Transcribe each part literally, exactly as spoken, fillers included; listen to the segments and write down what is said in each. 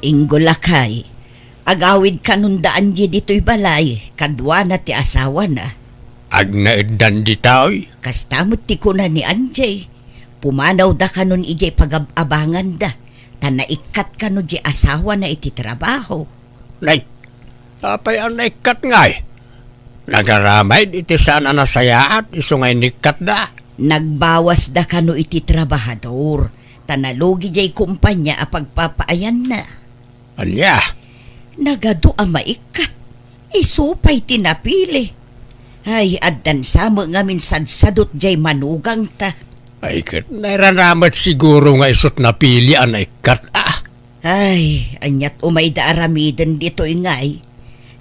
Inggo, lakay, agawid kanon da Angie ditoy balay, kaduana ti asawana. Agnaeddan ditoy? Kasta met ti kuna ni Angie. Pumanawda kanon idiay pagab-abanganda, ta naikkat kano diay asawana iti trabaho. Nay, apay a naikkat ngay? Nagaramid iti saan a nasayaat, isu nga inikkatda. Nagbawasda kano iti trabahador, ta nalugi diay kompania a pagpapaayanna. Ania? Nagadu a maikkat. Isu pay ti napili. Ay, addan sa met ngamin sadsadot diay manugangta. Ay, ket nairana met siguro nga isut napili a naikkat, a. Ay, aniat umayda aramiden ditoy ngay?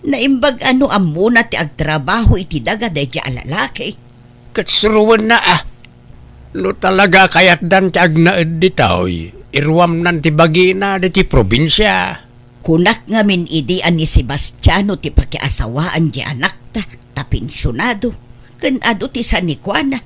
Naimbag a no ammona ti agtrabaho iti daga daydiay a lalaki. Ket suroenna, a. No talaga kayatdan ti agnaed ditoy, iruamnan ti bagina ditoy probinsia. Kunak ngamin idi a ni Sebastiano ti pakiasawaan ti anakta, ta pensionado, ken adu ti sanikuana.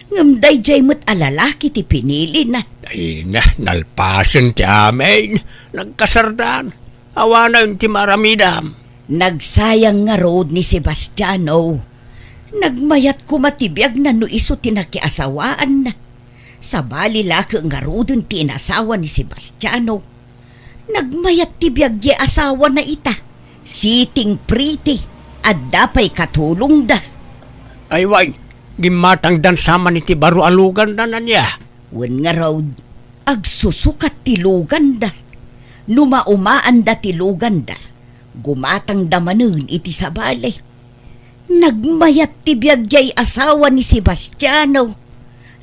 Ngem daydiay met a lalaki ti pinilina. Ay na, nalpasen ti amin. Nagkasardan. Awanen ti maaramidam. Nagsayang ngarud ni Sebastiano. Nagmayat koma ti biagna no isu ti nakiasawaanna. Sabali la ket ngaruden ti inasawa ni Sebastiano. Nagmayat ti biag diay asawana ita. Sitting pretty. Adda pay katulongda. Ay wen, gimmatangdan sa man iti baro a lugandan, ania? Wen ngarud, agsusukat ti luganda. No maumaanda ti luganda, gumatangda manen iti sabali. Nagmayat ti biag diay asawa ni Sebastiano.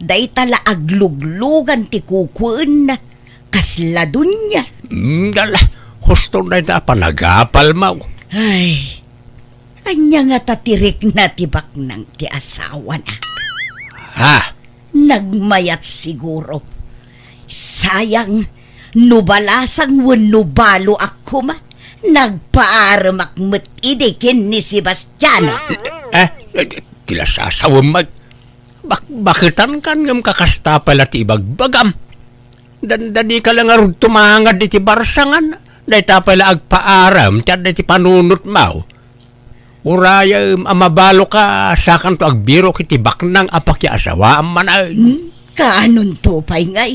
Dayta la agluglugan ti kukuenna. Kasla donia. Mm, dala, husto dayta a panagapalmo. Ay, ania ngata ti rikna ti baknang ti asawana? Ha? Nagmayat siguro. Sayang, no balasang wenno baloak koma, nagpaaremak met idi ken ni Sebastiano. Eh, eh, ti la sasawem met. Bakbaketankan ngem kakasta pay la ti ibagbagam. Dandani ka la ngarud tumangad iti barsangan. Dayta pay la agpaarem ti adda iti panunotmo. Urayem a mabaloka, sakanto agbirok iti baknang a pakiasawaam manen. Hmm? Kaanonto pay ngay?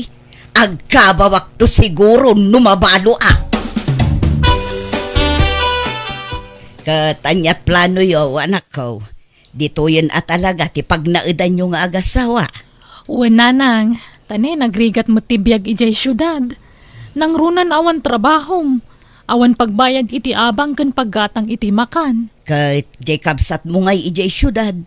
Agkabawakto siguro no mabaloak. Ket aniat planoyo, anakko? Ditoyen a talaga ti pagnaedanyo nga agasawa? Wen, nanang, ta ne, nagrigat met ti biag idiay siudad. Nangruna awan trabahom. Awan pagbayad iti abang ken paggatang iti makan. Ket diay kabsatmo ngay idiay siudad?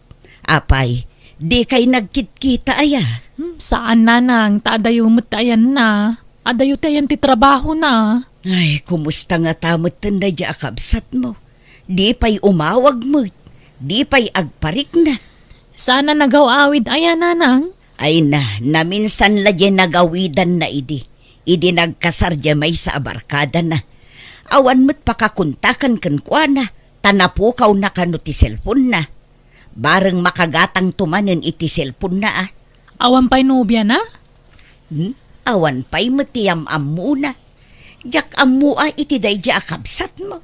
Apay, dikay nagkitkita aya? Hmm, saan, nanang, ta adayo met ti ayanna. Adayo ti ayan ti trabahona. Ay, kumusta ngata metten daydiay a kabsatmo? Di pay umawag met. Di pay agparikna. Saan a nagaw-awid aya, nanang? Ay na, naminsan la diay nagawidanna idi. Idi nagkasar diay maysa a barkadana. Awan met pakakontakan kenkuana, ta napukawna kano ti selponna. Bareng makagatangto manen iti selponna, a. Awan pay nobiana? Hmm? Awan pay met ti am-ammona. Diak ammo a iti daydiay a kabsatmo.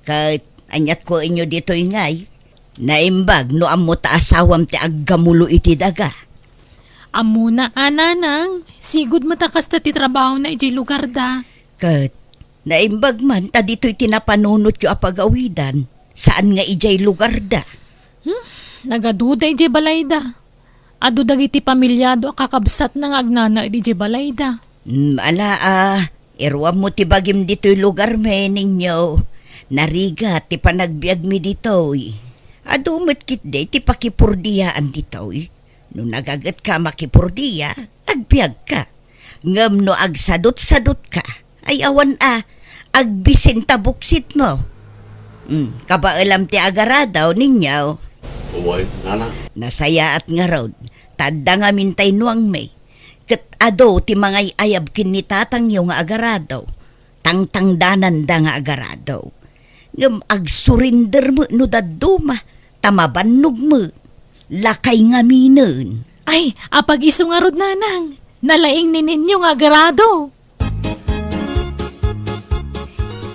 Ket aniat kuenyo ditoy ngay? Naimbag no ammo ta asawam ti aggamulo iti daga. Ammona a, nanang, sigud met a kasta ti trabahona idiay lugarda. Ket naimbag man ta ditoy ti napanunotyo a pagawidan, saan nga idiay lugarda. Hmm, nagaduda idiay balayda. Adu dagiti pamiliado a kakabsatna nga agnanaed idiay balayda. Hmm, ala a, iruammo ti bagim ditoy lugarmi, ninyo. Narigat ti panagbiagmi ditoy. Adu met ketdi ti pakipurdiyaan ditoy. No nagagetka a makipurdia, agbiagka. Ngem no agsadutsadutka, ay awan a, agbisin ta buksitmo. Hmm, kabaelam ti agarado, ninyo? Uy, nana. Nasayaat ngarud, ta adda ngamin tay nuangmi. Ket adu ti mangay-ayab ken ni tatangyo nga agarado. Tangtangdananda nga agarado. Ngem agsurinder met no dadduma, ta mabannog met. Lakay ngaminen. Ay, apag-isu ngarud, nanang. Nalaing ni ninyo nga agarado.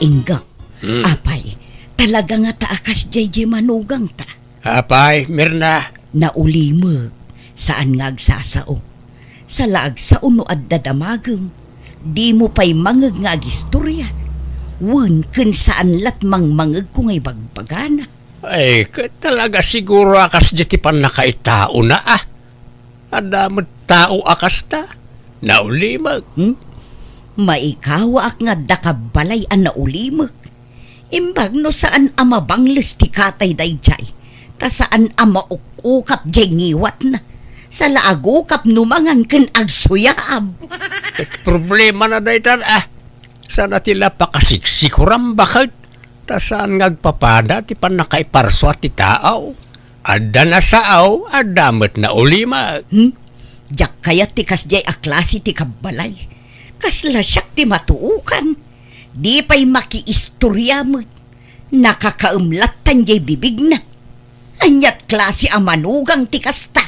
Inggak. Hmm. Apay, talaga ngata a kasdiay diay manugangta? Apay, Mirna? Naulimek, saan nga agsasao. Sa la agsao no adda damagem, dimo pay mangngeg nga agistoria. Wen ken saan lat mangmangngegko nga ibagbagana. Ay, ket talaga siguro a kasdiay ti pannakaitaona, a. Adda met tao a kasta. Naulimek. Hmm? Maikawaak nga adda kabbalay a naulimek. Imbag no saan a mabangles ti katay daydiay, ta saan a mauk-ukap diay ngiwatna. Sa la agukap no mangan ken agsuyaab. Ket problemana daytan, a. Saan a ti la pakasiksikuran baket, ta saan nga agpapada ti pannakaiparsua ti tao. Adda nasao, adda met naulimek. Hmm? Diak kayat ti kasdiay a klase ti kabbalay. Kasla siak ti matuokan. Di pay makiistoria met. Nakakaem lattan diay bibigna. Aniat klase a manugang ti kasta?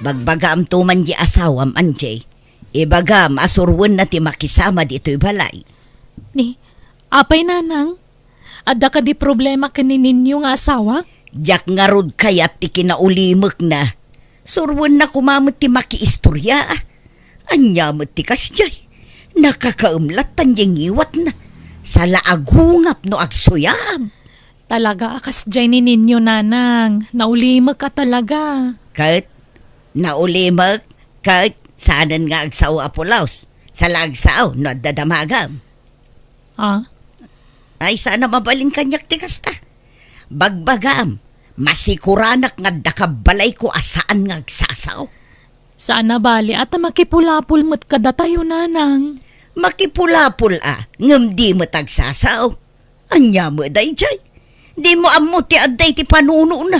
Bagbagaamto man diay asawam, Angie. Ibagam a suroenna ti makisama ditoy balay. Ni, apay, nanang? Adda kadi problema ken ni Ninyo nga asawa? Diak ngarud kayat ti kinaulimekna. Suroenna koma met ti makiistoria. Ania met ti kasdiay? Nakakaem lattan diay ngiwatna. Sa la agungap no agsuyaab. Talaga a kasdiay ni Ninyo, nanang. Naulimek a talaga. Ket, naulimek, ket, saanen nga agsao a pulos. Sa la agsao no adda damagem. Ah? Ay, saan a mabalin kaniak ti kasta. Bagbagam, masikuranak nga adda kabbalayko a saan nga agsasao. Saan a bali a ta makipulapol met kadatayo, nanang. Makipulapol a, ngem di met agsasao. Ania met daydiay? Dimo ammo ti adda iti panunona.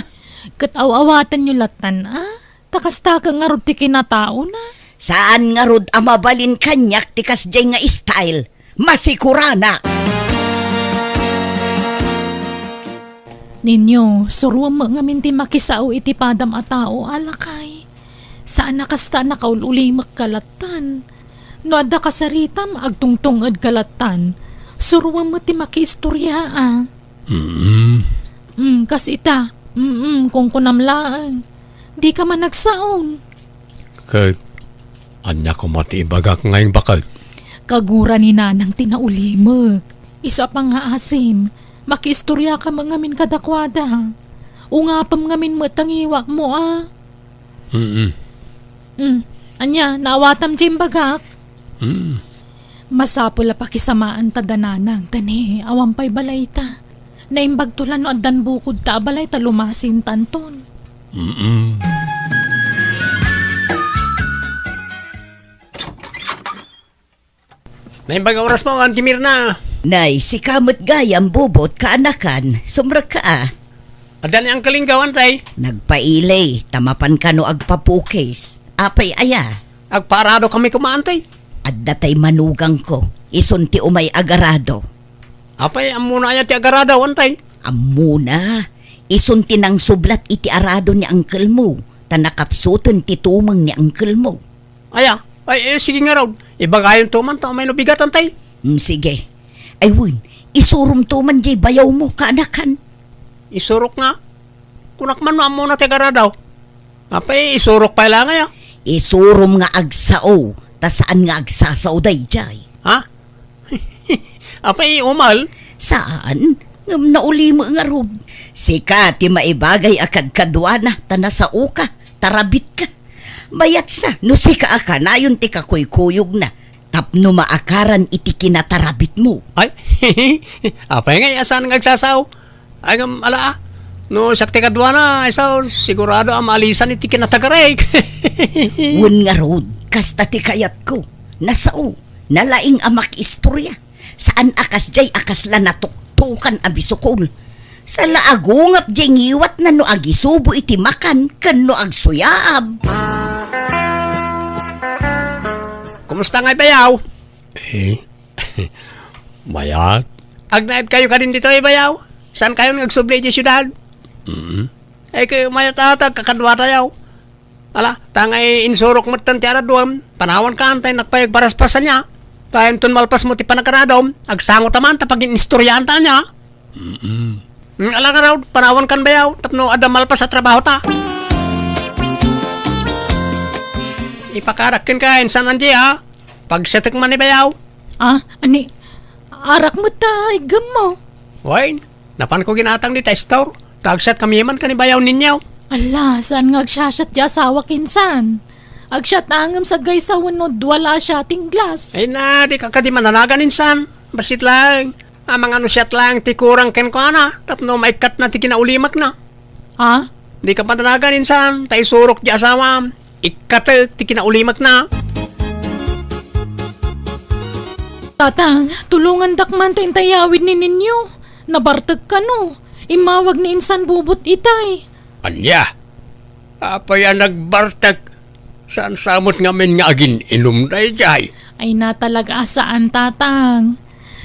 Ket aw-awatenyo lattan, a? Ta kasta ket ngarud ti kinataona. Saan ngarud a mabalin kaniak ti kasdiay nga style. Masikuranak! Ninyo, suroem met ngamin ti makisao iti padam a tao, a lakay. Saan a kasta a nakaul-ulimek ka lattan. No adda kasaritam, agtungtung-ed ka lattan. Suroem met ti makiistoria, a. Mm. Mm, kas ita. Mm, kunkunam laeng. Dika man agsaon. Ket, ania koma ti ibagak nga imbakag? Kagura ni nanang ti naulimek. Isu a pangngaasim, makiistoriaka met ngamin kadakuada. Ungapem ngamin met ta ngiwatmo, a. Mm. Mm. Ania, naawatam ti imbagak? Mm. Masapul a pakisamaanta da nanang, ta ni, awan pay balayta. Naimbagto la no addan bukodta a balay ta lumasintanton. Mm. Naimbag a orasmo, Auntie Mirna. Nay, sika met gayam, Bobot, kaanakan, sumrekka a. Adda ni Uncle Ingaw, Antay? Nagpaili, ta mapan kano agpapukis. Apay aya? Agpaarado kami koma, Antay. Adda tay manugangko, isun ti umay agarado. Apay, ammona aya ti agarado, Antay? Ammona, isun ti nangsublat iti arado ni uncle mo, ta nakapsuten ti tumeng ni uncle mo. Aya, ay, eh, sige ngarud. Ibagayonto man ta umay no bigat, Antay. Mm, sige. Ay, wen, isuromto man diay bayawmo, kaanakan. Isurok nga? Kunak man no ammona ti agarado. Apay, isurok pay la nga ya? Isurom nga agsao, ta saan nga agsasao daydiay. Ha? Apay, umal? Saan? Ngem naulimek ngarud. Sika ti maibagay a kadkaduana, ta nasaoka, ta rabitka. Mayatsa, no sika a kanayon ti kakuykuyogna, tapno maakaran iti kinatarabitmo. Ay, apay ngay a saan nga agsasao? Ay, ngem ala, a. No siak ti kaduana, ay sao, sigurado a maalisan iti kinatagarek. Wen ngarud, kasta ti kayatko. Nasao, nalaing a makiistoria. Saan a kasdiay a kasla natuktokan a bisukol. Sala agungap diay ngiwatna no agisubo iti makan ken no agsuyaab. Kumusta ngay, bayaw? Eh, mayat. Agnaed kayo kadin ditoy, bayaw? Saan kayon nga agsubli iti siudad? Mm. Ay, kayo mayat ata, kakaduatayo. Ala, ta nga insurok metten ti araduem, panawan ka, Antay, nakpayag paraspasan niya. Ta inton malpasmo ti panagaradom, agsangotaman ta pagin-istoriaanta ania. Mm-mm. Mm, ala ngarud, panawankan bayaw, tapno adda malpas a trabahota. Ipakarak kenka, insan Angie, a. Pagsiatek man ni bayaw. Ah, ani, arak met ta iggemmo. Wen, napanko ginatang dita store. Ta agsiatkami man ken ni bayaw ninyo. Ala, saan nga agsiasiat ti asawak insan? Agsiat ngem saggaysa wenno dua la a siating glass. Ay na, dika kadi mananagan insan. Bassit laeng. Amangan no siat laeng ti kurang kenkuana, tapno maikkatna ti kinaulimakna. Ha? Dika mananagan insan, ta isurok ti asawam. Ikkatek ti kinaulimakna. Tatang, tulongandak man ta intay awid ni Ninyo. Nabartek kano. Immawag ni insan bubot itay. Ania? Apay a nagbartek? Saan sa met ngamin nga agin-inum daydiay? Ay, natalaga a saan, Tatang.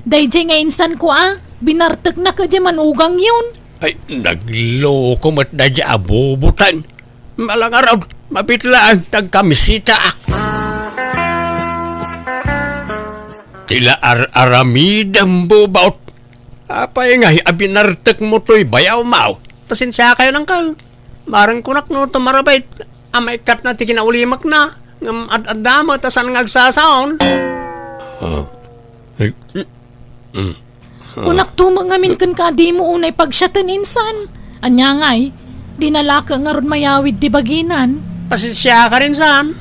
Daydiay nga insanko a, binartekna kadi manugangyon. Ay, nagloko met daydiay a bubutan. Ala ngarud, mabiit laeng ta agkamisitaak. Ti la ar-aramidem, bubot. Apay ngay a binartekmo toy bayawmaw? Pasensiakayon, Uncle. Bareng kunak no tumarabit a maikkatna ti kinaulimakna, ngem ad-adda met a saan nga agsasaon. Ah. Ay, mm, mm. Kunakto met ngamin kenka a dimo unay pagsiaten insan. Ania ngay, dina la ket ngarud mayawid ti baginan. Pasensiaka insan.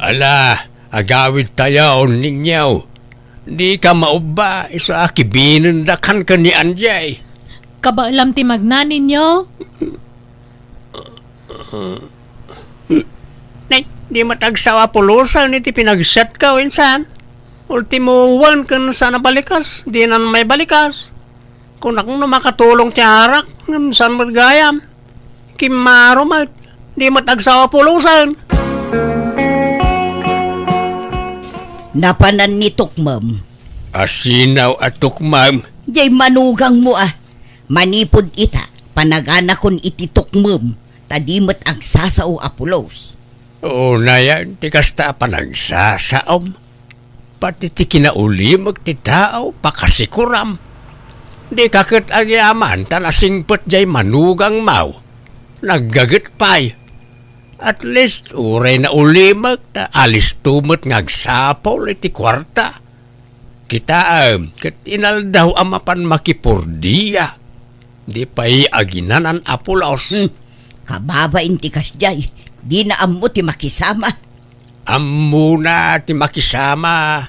Ala, agawidtayon, Ninyo. Dika maubba, isu a kibinendak ken ni Angie. Kabaelam ti magna, Ninyo? Nay, di met agsao a pulosen iti pinagsiatko, insan. Ultimo wen ken saan a balikas, dinan maibalikas. Kunak no makatulong ti arak, ngem saan met gayam. Kimmaro met, di met agsao a pulosen. Napanan ni Tukmem. Asinaw a Tukmem? Jay manugangmo a. Manipud ita, panaganakon iti Tukmem, ta di met agsasao a pulos. Unayen ti kasta a panagsasaom. Pati ti kinaulimek ti tao, pakasikuram. Dika ket agyaman ta nasingpet jay manugangmaw. Naggaget pay. At least, uray naulimek, ta alisto met nga agsapul iti kuarta. Kitaem, ket inaldaw a mapan makipurdia. Di pay aginanan a pulos. Hmm. Kababain ti kasdiay, dina ammo ti makisama. Ammona ti makisama.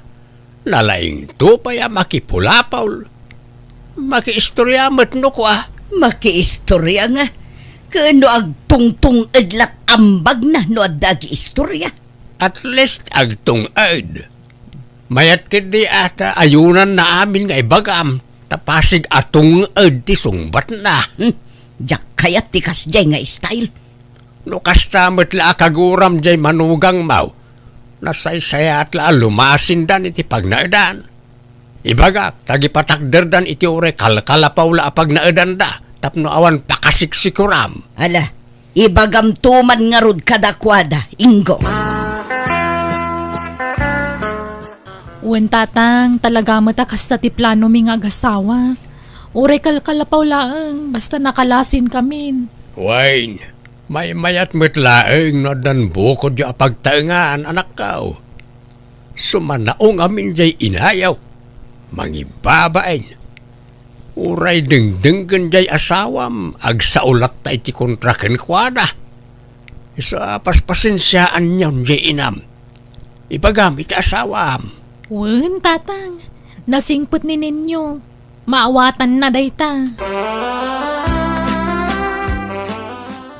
Nalaingto pay a makipulapol. Makiistoria met no kua. Makiistoria nga. Ken no agtungtung-ed lat ambagna no adda agiistoria. At least agtung-ed. Mayat ketdi a ta ayunanna amin nga ibagam, ta pasig a tung-ed ti sungbatna. Hmm, diak kayat ti kasdiay nga style. No kasta met la a kaguram jay manugangmaw, nasaysayaat la a lumasindan iti pagnaedan. Ibagak, ta agipatakderdan iti uray kalkalapaw la a pagnaedanda, tapno awan pakasiksikuram. Ala, ibagamto man ngarud kadakuada, Inggong. Wen, Tatang, talaga met a kasta ti planomi nga agasawa. Uray kalkalapaw laeng, basta nakalasinkamin. Wen, maymayat met laeng no addan bukodyo a pagtaengan, anakko. Sumanaong amin jay inayo, mangibabain. Uray dengdenggen jay asawam, agsao latta iti kontra kenkuana. Isu a paspasensiaanyon jay inam. Ibagam iti asawam. Wen, Tatang, nasingpet ni Ninyo. Maawatanna dayta.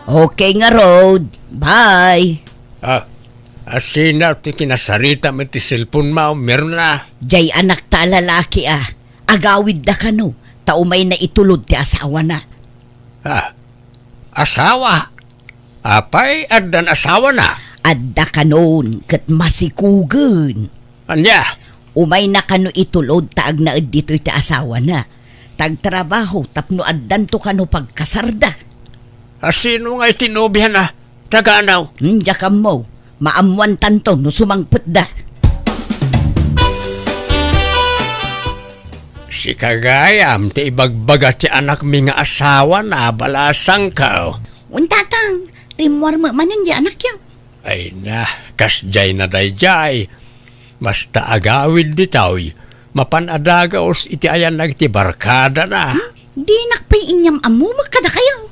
Okay ngarud. Bye. Ah, asino ti kinasaritam iti cellphone mo, Mirna? Jay anakta a lalaki a, agawidda kano, ta umayna itulod ti asawana. Ah, asawa? Apay, addan asawana? Adda kanon, ket masikugen. Ania? Umayna kano itulod ta agnaed ditoy ti asawana. Ta agtrabaho tapno addanto kano pagkasarda. Asino nga iti nobiana? Taga anaw? Hmm, diak ammo. Maammoantanto no sumangpetda. Ti kagayam ti ibagbaga ti anakmi nga asawana, balasangko. Wen, Tatang, rimmuar met manen di anakyo. Ay na, kasdiay na daydiay. Basta agawid ditoy, mapan a dagus iti ayan dagiti barkadana. Hmm? Dinak pay inyam-ammo met kadakayo.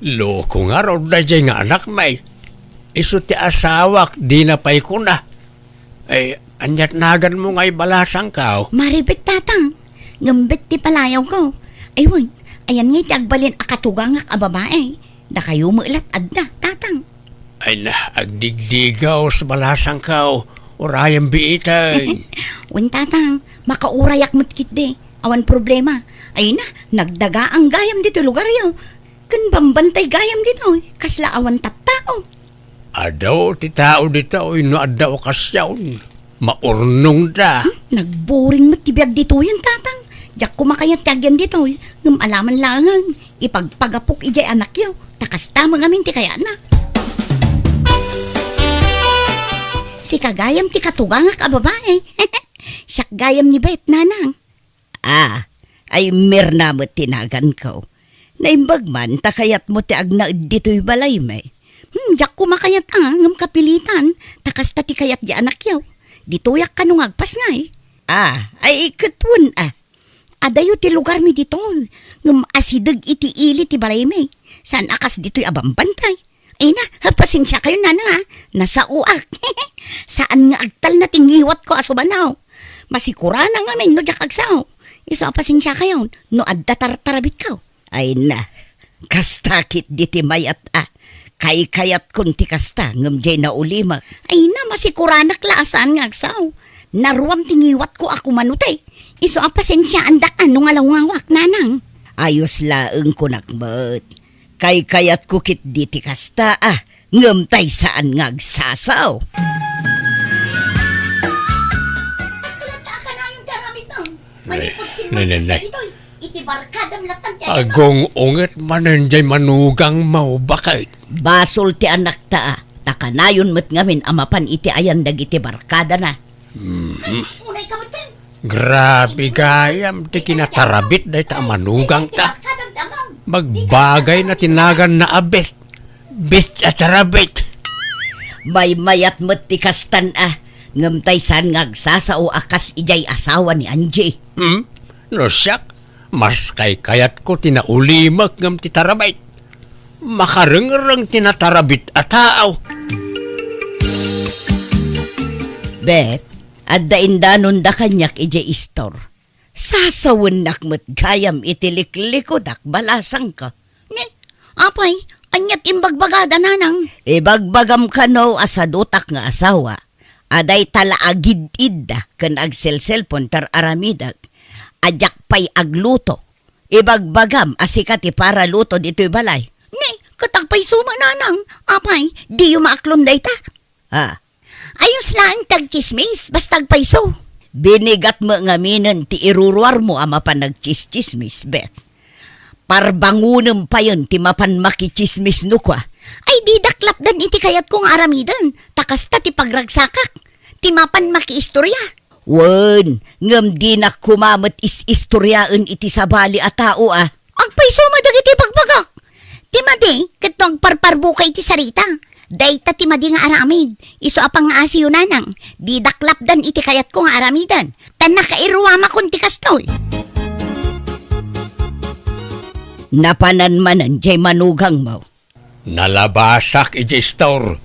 Loko ngarud daydiay nga anakmi. Isu ti asawak, dina pay kuna. Ay, ania't naganmo ngay, balasangko? Maribet, Tatang. Ngem bet ti palayawko. Ay, wen, ayan ngay ti agbalin a katugangak a babai. Dakayo met la't adda, Tatang. Ay na, agdigdigaw, balasangko. Urayem biiten. Wen, Tatang, makaurayak met ketdi. Awan problema. Ay na, nagdagaang gayam ditoy lugaryo. Ken bambantay gayam ditoy, kasla awan tattao. Adu ti tao ditoy no adda okasion. Maurnongda. Hmm, nagburing met ti biag ditoyen, Tatang. Diak koma kayat ti agyan ditoy, ngem alaman laengen, ipagpagapok idiay anakyo, ta kasta met ngamin ti kayatna. Sika gayam ti katugangak a babai. Siak gayam ni Bet, Nanang. Ah, ay Mirna met ti naganko. Naimbag man ta kayatmo ti agnaed ditoy balaymi. Hmm, diak koma kayat a, ngem kapilitan, ta kasta ti kayat di anakyo. Ditoyak kano nga agpasngay. Ah, ay ket wen a. Adayo ti lugarmi ditoy, ngem asideg iti ili ti balaymi. Saan a kas ditoy a bambantay. Ay na, pasensiakayon, Nanang, a. Nasaoak. Saan nga agtalna ti ngiwatko a sumanaw. Masikuranak ngamin no diak agsao. Isu a pasensiakayon no adda tartarabitko. Ay na, kasta ketdi ti mayat a. Kaykayatkon ti kasta, ngem diay naulimek. Ay na, masikuranak la a saan nga agsao. Naruam ti ngiwatko a kumano ti. Isu a pasensiaandak a no ngalaw-ngawak, Nanang. Ayos laeng kunak met. Kaykayatko ketdi ti kasta a, ngem tay saan nga agsasao. Kasta latta a kanayon ti aramidmo. Manipud simmanka ditoy, iti barkadam latta ti aramidmo. Agung-unget manen diay manugangmo, baket. Basol ti anakta a, ta kanayon met ngamin a mapan iti ayan dagiti barkadana. Mhm. Unay ka met, Ken. Grabe gayam ti kinatarabit dayta a manugangta. Magbagayna ti naganna a bet. Bet a tarabit. Maymayat met ti kastan a, ngem tay saan nga agsasao a kas idiay asawa ni Angie. Hmm? No siak, mas kaykayatko ti naulimek ngem ti tarabit. Makarengreng ti natarabit a tao. Bet, adda indanonda kaniak idiay istor. Sasawennak met gayam iti liklikudak, balasangko. Ni, apay, ania ti imbagbagada, Nanang? Ibagbagam kano a sadutak nga asawa, a dayta la agid-idda ken agselselpon ti ar-aramidek, a diak pay agluto. Ibagbagam a sika ti paraluto ditoy balay. Ni, ket agpayso met, Nanang. Apay, diyo maaklon dayta? Ah. Ayos laeng ti agtsismis, basta agpayso. Binigat met ngaminen ti iruruarmo a mapan agtsistsismis, Bet. Parbangonem payen ti mapan makitsismis no kua. Ay, didak lapdan iti kayatko nga aramiden, ta kasta ti pagragsakak, ti mapan makiistorya. Wen, ngem dinak koma met is-istoriaen iti sabali a tao a. Agpayso met dagiti bagbagak. Ti madi, ket no agparparbuka iti sarita. Dayta ti madi nga aramid. Isu a pangngaasiyo, Nanang. Didak lapdan iti kayatko nga aramiden. Ta nakairuamakon ti kastoy. Napanan manen diay manugangmo. Nalabasak idiay istor.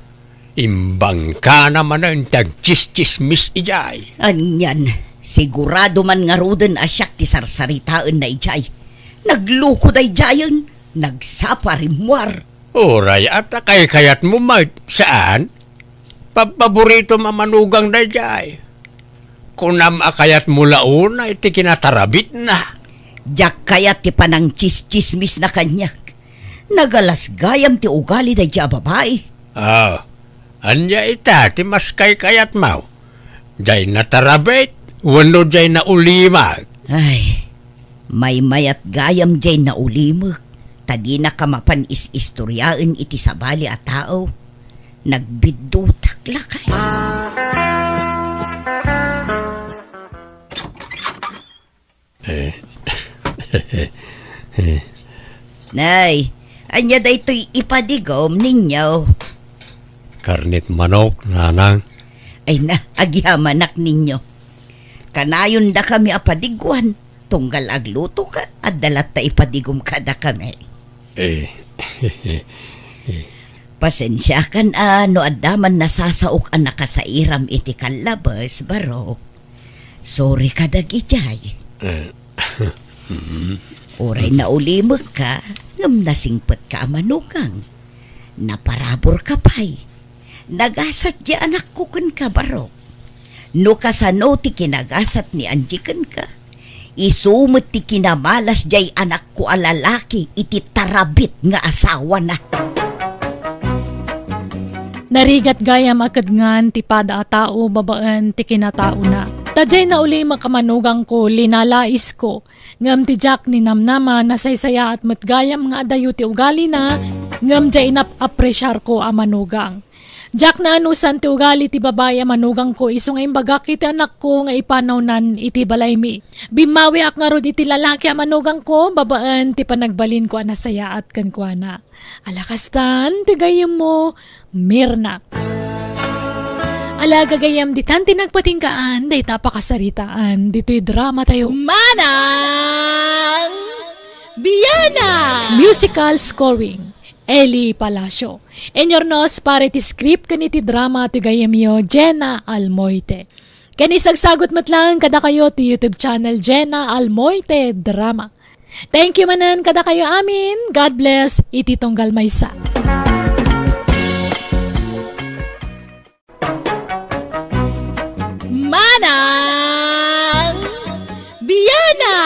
Imbangkana manen ti agtsistsismis idiay. Anian, sigurado man ngaruden a siak ti sarsaritaenna idiay. Nagluko daydiayen, nagsapa rimmuar. Uray, at a kaykayatmo met, saan? Pabpaboritom a manugang daydiay. Kunam a kayatmo la unay ti kinatarabitna. Diak kayat ti panangtsistsismisna kaniak. Nagalas gayam ti ugali daydiay a babai. Ah, ania ita ti mas kaykayatmo? Diay natarabit wenno diay naulimek? Ay, maymayat gayam diay naulimek, ta dinaka mapan is-istoriaen iti sabali a tao. Nagbiddutak lakay. Nay, ania daytoy ipadigom ninyo? Karnet manok, nanang. Ay na, agyamanak ninyo. Kanayon dakami a padiguan. Tunggal agluto ka, adda latta ipadigom kadakami. Eh. Pasensiakan a no adda man nasasaok a nakasairam iti kallabes, Barok. Sorry ka dagijay. Eh. Uray naulimekka, ngem nasingpetka a manugang. Naparaburka pay. Nagasat ti anakko kenka, Barok. No kasano ti kinagasat ni Angie kenka, isu met ti kinamalas diay anakko a lalaki iti tarabit nga asawana. Narigat gayam a kedngan ti pada a tao babaen ti kinataona. Ta diay naulimek a manugangko, linalaisko. Ngem ti diak ninamnama, nasaysayaat met gayam nga adayo ti ugalina, ngem diay inap-apresiarko a manugang. Diak naanusan ti ugali ti babai a manugangko isu nga imbagak iti anakko nga ipanawnan iti balaymi. Bimmawiak ngarud iti lalaki a manugangko babaen ti panagbalinko a nasayaat kenkuana. Ala kastan ti gayyemmo, Mirna. Ala gagayyem, ditan ti nagpatinggaan dayta a pakasaritaan ditoy drama tayo. Manang Biana! Musical scoring, Eli Palacio. Inurnos para iti script ken iti drama ti gayyemyo, Jenna Almoite. Ken isagsagut met laeng kadakayo ti YouTube channel, Jenna Almoite Drama. Thank you manen kadakayo amin. God bless iti tunggal maysa. Manang Biana!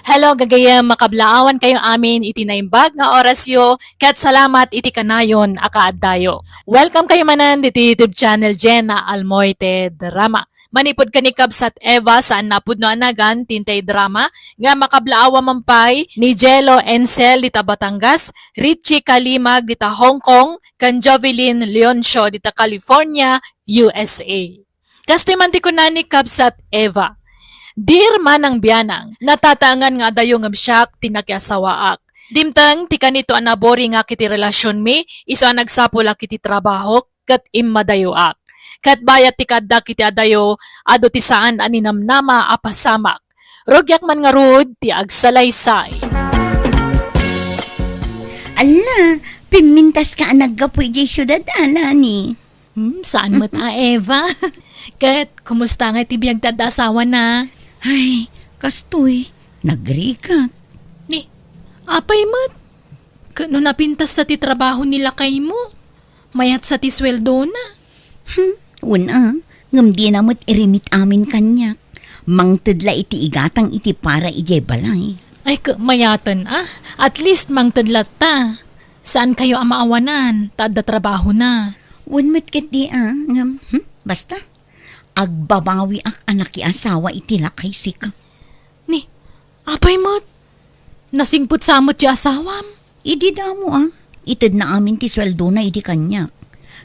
Hello, gagayyem, makablaawan kayo amin iti naimbag nga orasyo, ket salamat iti kanayon a kaaddayo. Welcome kayo manen ditoy YouTube channel, Jenna Almoite Drama. Manipud ken ni Kabsat Eva, saan a pudno a nagan ti intay drama nga makablaawan man pay ni Jello Encel dita Batangas, Richie Kalimag dita Hong Kong, ken Jovelyn Leoncio dita California, U S A. Kastoy man ti kuna ni Kabsat Eva, "Dear Manang Bianang, natataengan nga adayo ngem siak ti nakiasawaak. Dimteng ti kanito a naboringak iti relasionmi, isu a nagsapulak iti trabahok, ket immadayoak. Ket bayat ti kaaddak iti adayo, adu ti saan a ninamnama a pasamak. Rugiak man ngarud ti agsalaysay." Ala, pimmintas ka a naggapu idiay siudad, ala ni. Hmm, saan met a, Eva? Ket kumusta nga ti biag ti adda asawana? Ay, kastoy, nagrigat. Ni, apay met? Ket no napintas sa ti trabaho ni lakaymo, mayat sa ti sueldona? Hmm, wen a, ngem dina met irimit amin kaniak. Mangted la iti igatang iti para idiay balay. Ay, ket mayaten a. At least mangted latta. Saan kayo a maawanan, ta adda trabahona. Wen met ketdi a, ngem, hmm, basta. Agbabawiak a nakiasawa iti lakay sika. Ni, apay met? Nasingpet sa met ti asawam? Idi damo a, itedna amin ti sueldona idi kaniak.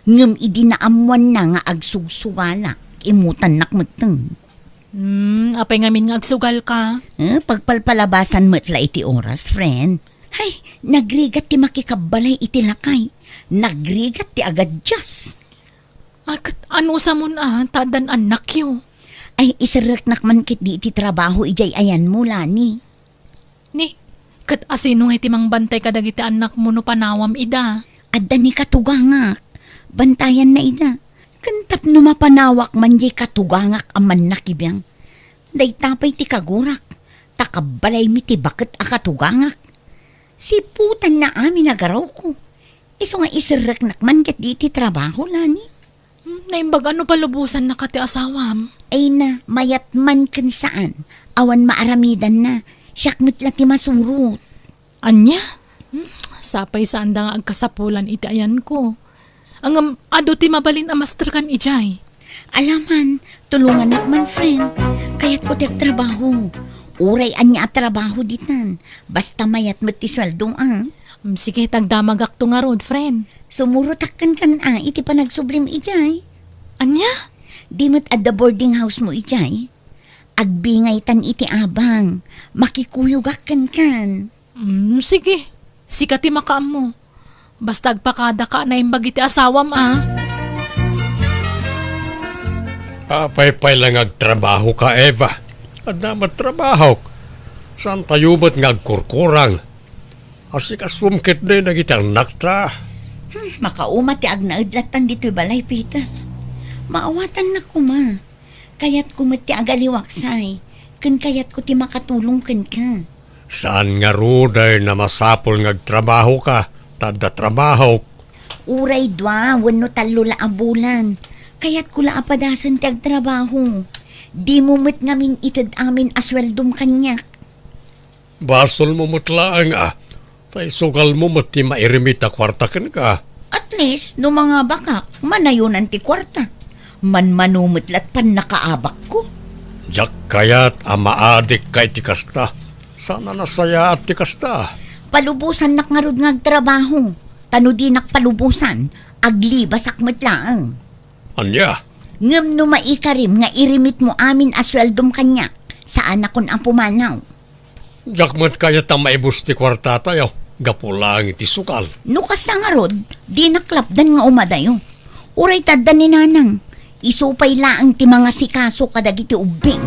Ngem idi naammoanna nga agsugsugalak, immutannak metten. Hmm, apay ngamin nga agsugalka? Eh, pagpalpalabasan met la iti oras, friend. Hay, nagrigat ti makikabbalay iti lakay. Nagrigat ti agadias. Ay, ket anusamon a, ta addan annakyo? Ay, iserreknak man ketdi iti trabaho idiay ayanmo, Lani. Ni, ket asino nga iti mangbantay kadagiti annakmo no panawam ida? Adda ni katugangak. Bantayanna ida. Ken tapno mapanawak man diay katugangak a mannakibiang. Dayta pay ti kagurak, ta kabbalaymi ti baket a katugangak. Siputanna amin a garawko. Isu nga iserreknak man ketdi iti trabaho, Lani. Hmm, naimbag a no palubosannaka ti asawam? Ay na, mayat man ken saan. Awan maaramidanna. Siak met la ti masurot. Ania? Hmm, sapay saanda nga agkasapulan iti ayanko. Ngem adu ti mabalin a masterkan idiay. Alaman, tulongannak man, friend. Kayatko ti agtrabaho. Uray ania a trabaho ditan. Basta mayat met ti sueldo, a. Hmm, sige, tagdamagakto ngarud, friend. Sumurotak kenkan a iti panagsublim idiay. Ania? Di met adda boarding house mo idiay? Agbingaytan iti abang. Makikuyogak kenkan. Mm, sige. Sika ti makaammo. Basta agpakadaka a naimbag iti asawam, a. Apay pay la nga agtrabahoka, Eva? Adda met trabahok. Saantayo met nga agkurkurang. Asikasom ketdi dagiti annakta. Hmm, makauma ti agnaed lattan ditoy balay, Peter. Maawatannak koma. Kayatko met ti agaliwaksay, ken kayatko ti makatulong kenka. Saan ngarud a masapul nga agtrabahoka, ta adda trabahok? Uray dua wenno tallo la a bulan, kayatko la a padasen ti agtrabaho. Dimo met ngamin ited amin a sueldom kaniak. Basolmo met laeng a, ta isugalmo met ti mairimit a kuarta kenka. At least, no mangabakak, manayonan ti kuarta. Manmano met la't pannakaabakko. Diak kayat a maadikka iti kasta. Saan a nasayaat ti kasta. Palubosannak ngarud nga agtrabaho. Ta no dinak palubosan, aglibasak met laeng. Ania? Ngem no maikarim nga irimitmo amin a sueldom kaniak, saanakon a pumanaw. Diak met kayat a maibus ti kuartatayo, gapu laeng iti sugal. No kasta ngarud, dinak lapdan nga umadayo. Uray ta adda ni Nanang, isu pay laeng ti mangasikaso kadagiti ubbing.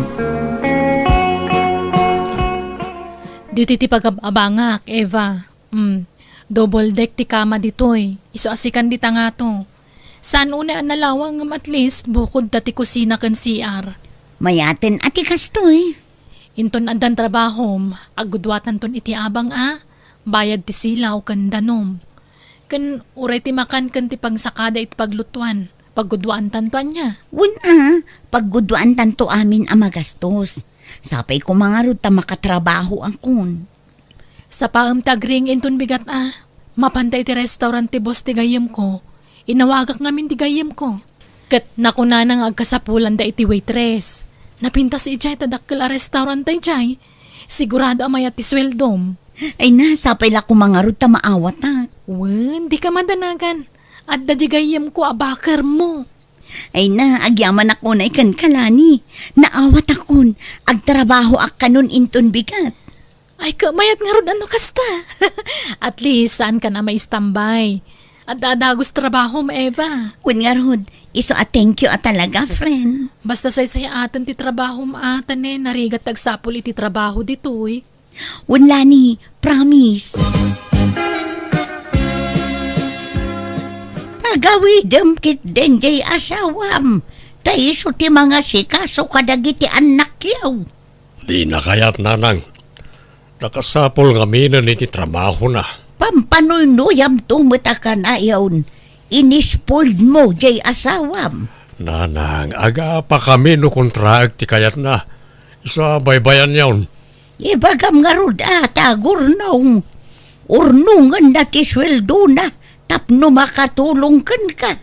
Ditoy ti pagab-abangak, Eva. Mm, double deck ti kama ditoy. Isu a sikan dita ngato. Saan unay a nalawang ngem at least bukod ta ti kusina ken C R. Mayaten a ti kastoy. Inton addan trabahom, agguduatanton iti abang a, bayad ti silaw ken danom. Ken uray ti makan ken ti pangsakada iti paglutuan, pagguduaantanto ania? Wen a, pagguduaantanto amin a magastos. Sapay koma ngarud ta makatrabahoakon. Sapaem ti agring inton bigat a. Mapanda iti restaurant ti boss ti gayyemko. Inawagak ngamin ti gayyemko. Ket nakunana nga agkasapulanda iti waitress. Napintas idiay ta dakkel a restaurant daydiay. Sigurado a mayat ti sueldom. Ay na, sapay la koma ngarud ta maawatak. Wen, dika madanagan. Adda di gayyemko a bakermo. Ay na, agyamanak unay kenka, Lani. Naawatakon. Agtrabahoak kanon inton bigat. Ay, ka, mayat ngarud a no kasta. At least, saankan a maistambay. Adda a dagus trabahom, Eva. Wen ngarud, isu a thank you a talaga, friend. Basta saysay-aten ti trabahom a, ta ne, narigat ti agsapul iti trabaho ditoy. Wen, Lani, promise. Pagawidem ketdin diay asawam, ta isu ti mangasikaso kadagiti annakyo. Dina kayat, Nanang. Nakasapul ngaminen iti trabahona. Pampanuynuyamto met a kanayon, inispoilmo diay asawam. Nanang, agapakami no kontraek ti kayatna. Isu a baybayanyon. Ibagam ngarud a ta agurnong. Urnongenna ti sueldona tapno makatulong kenka.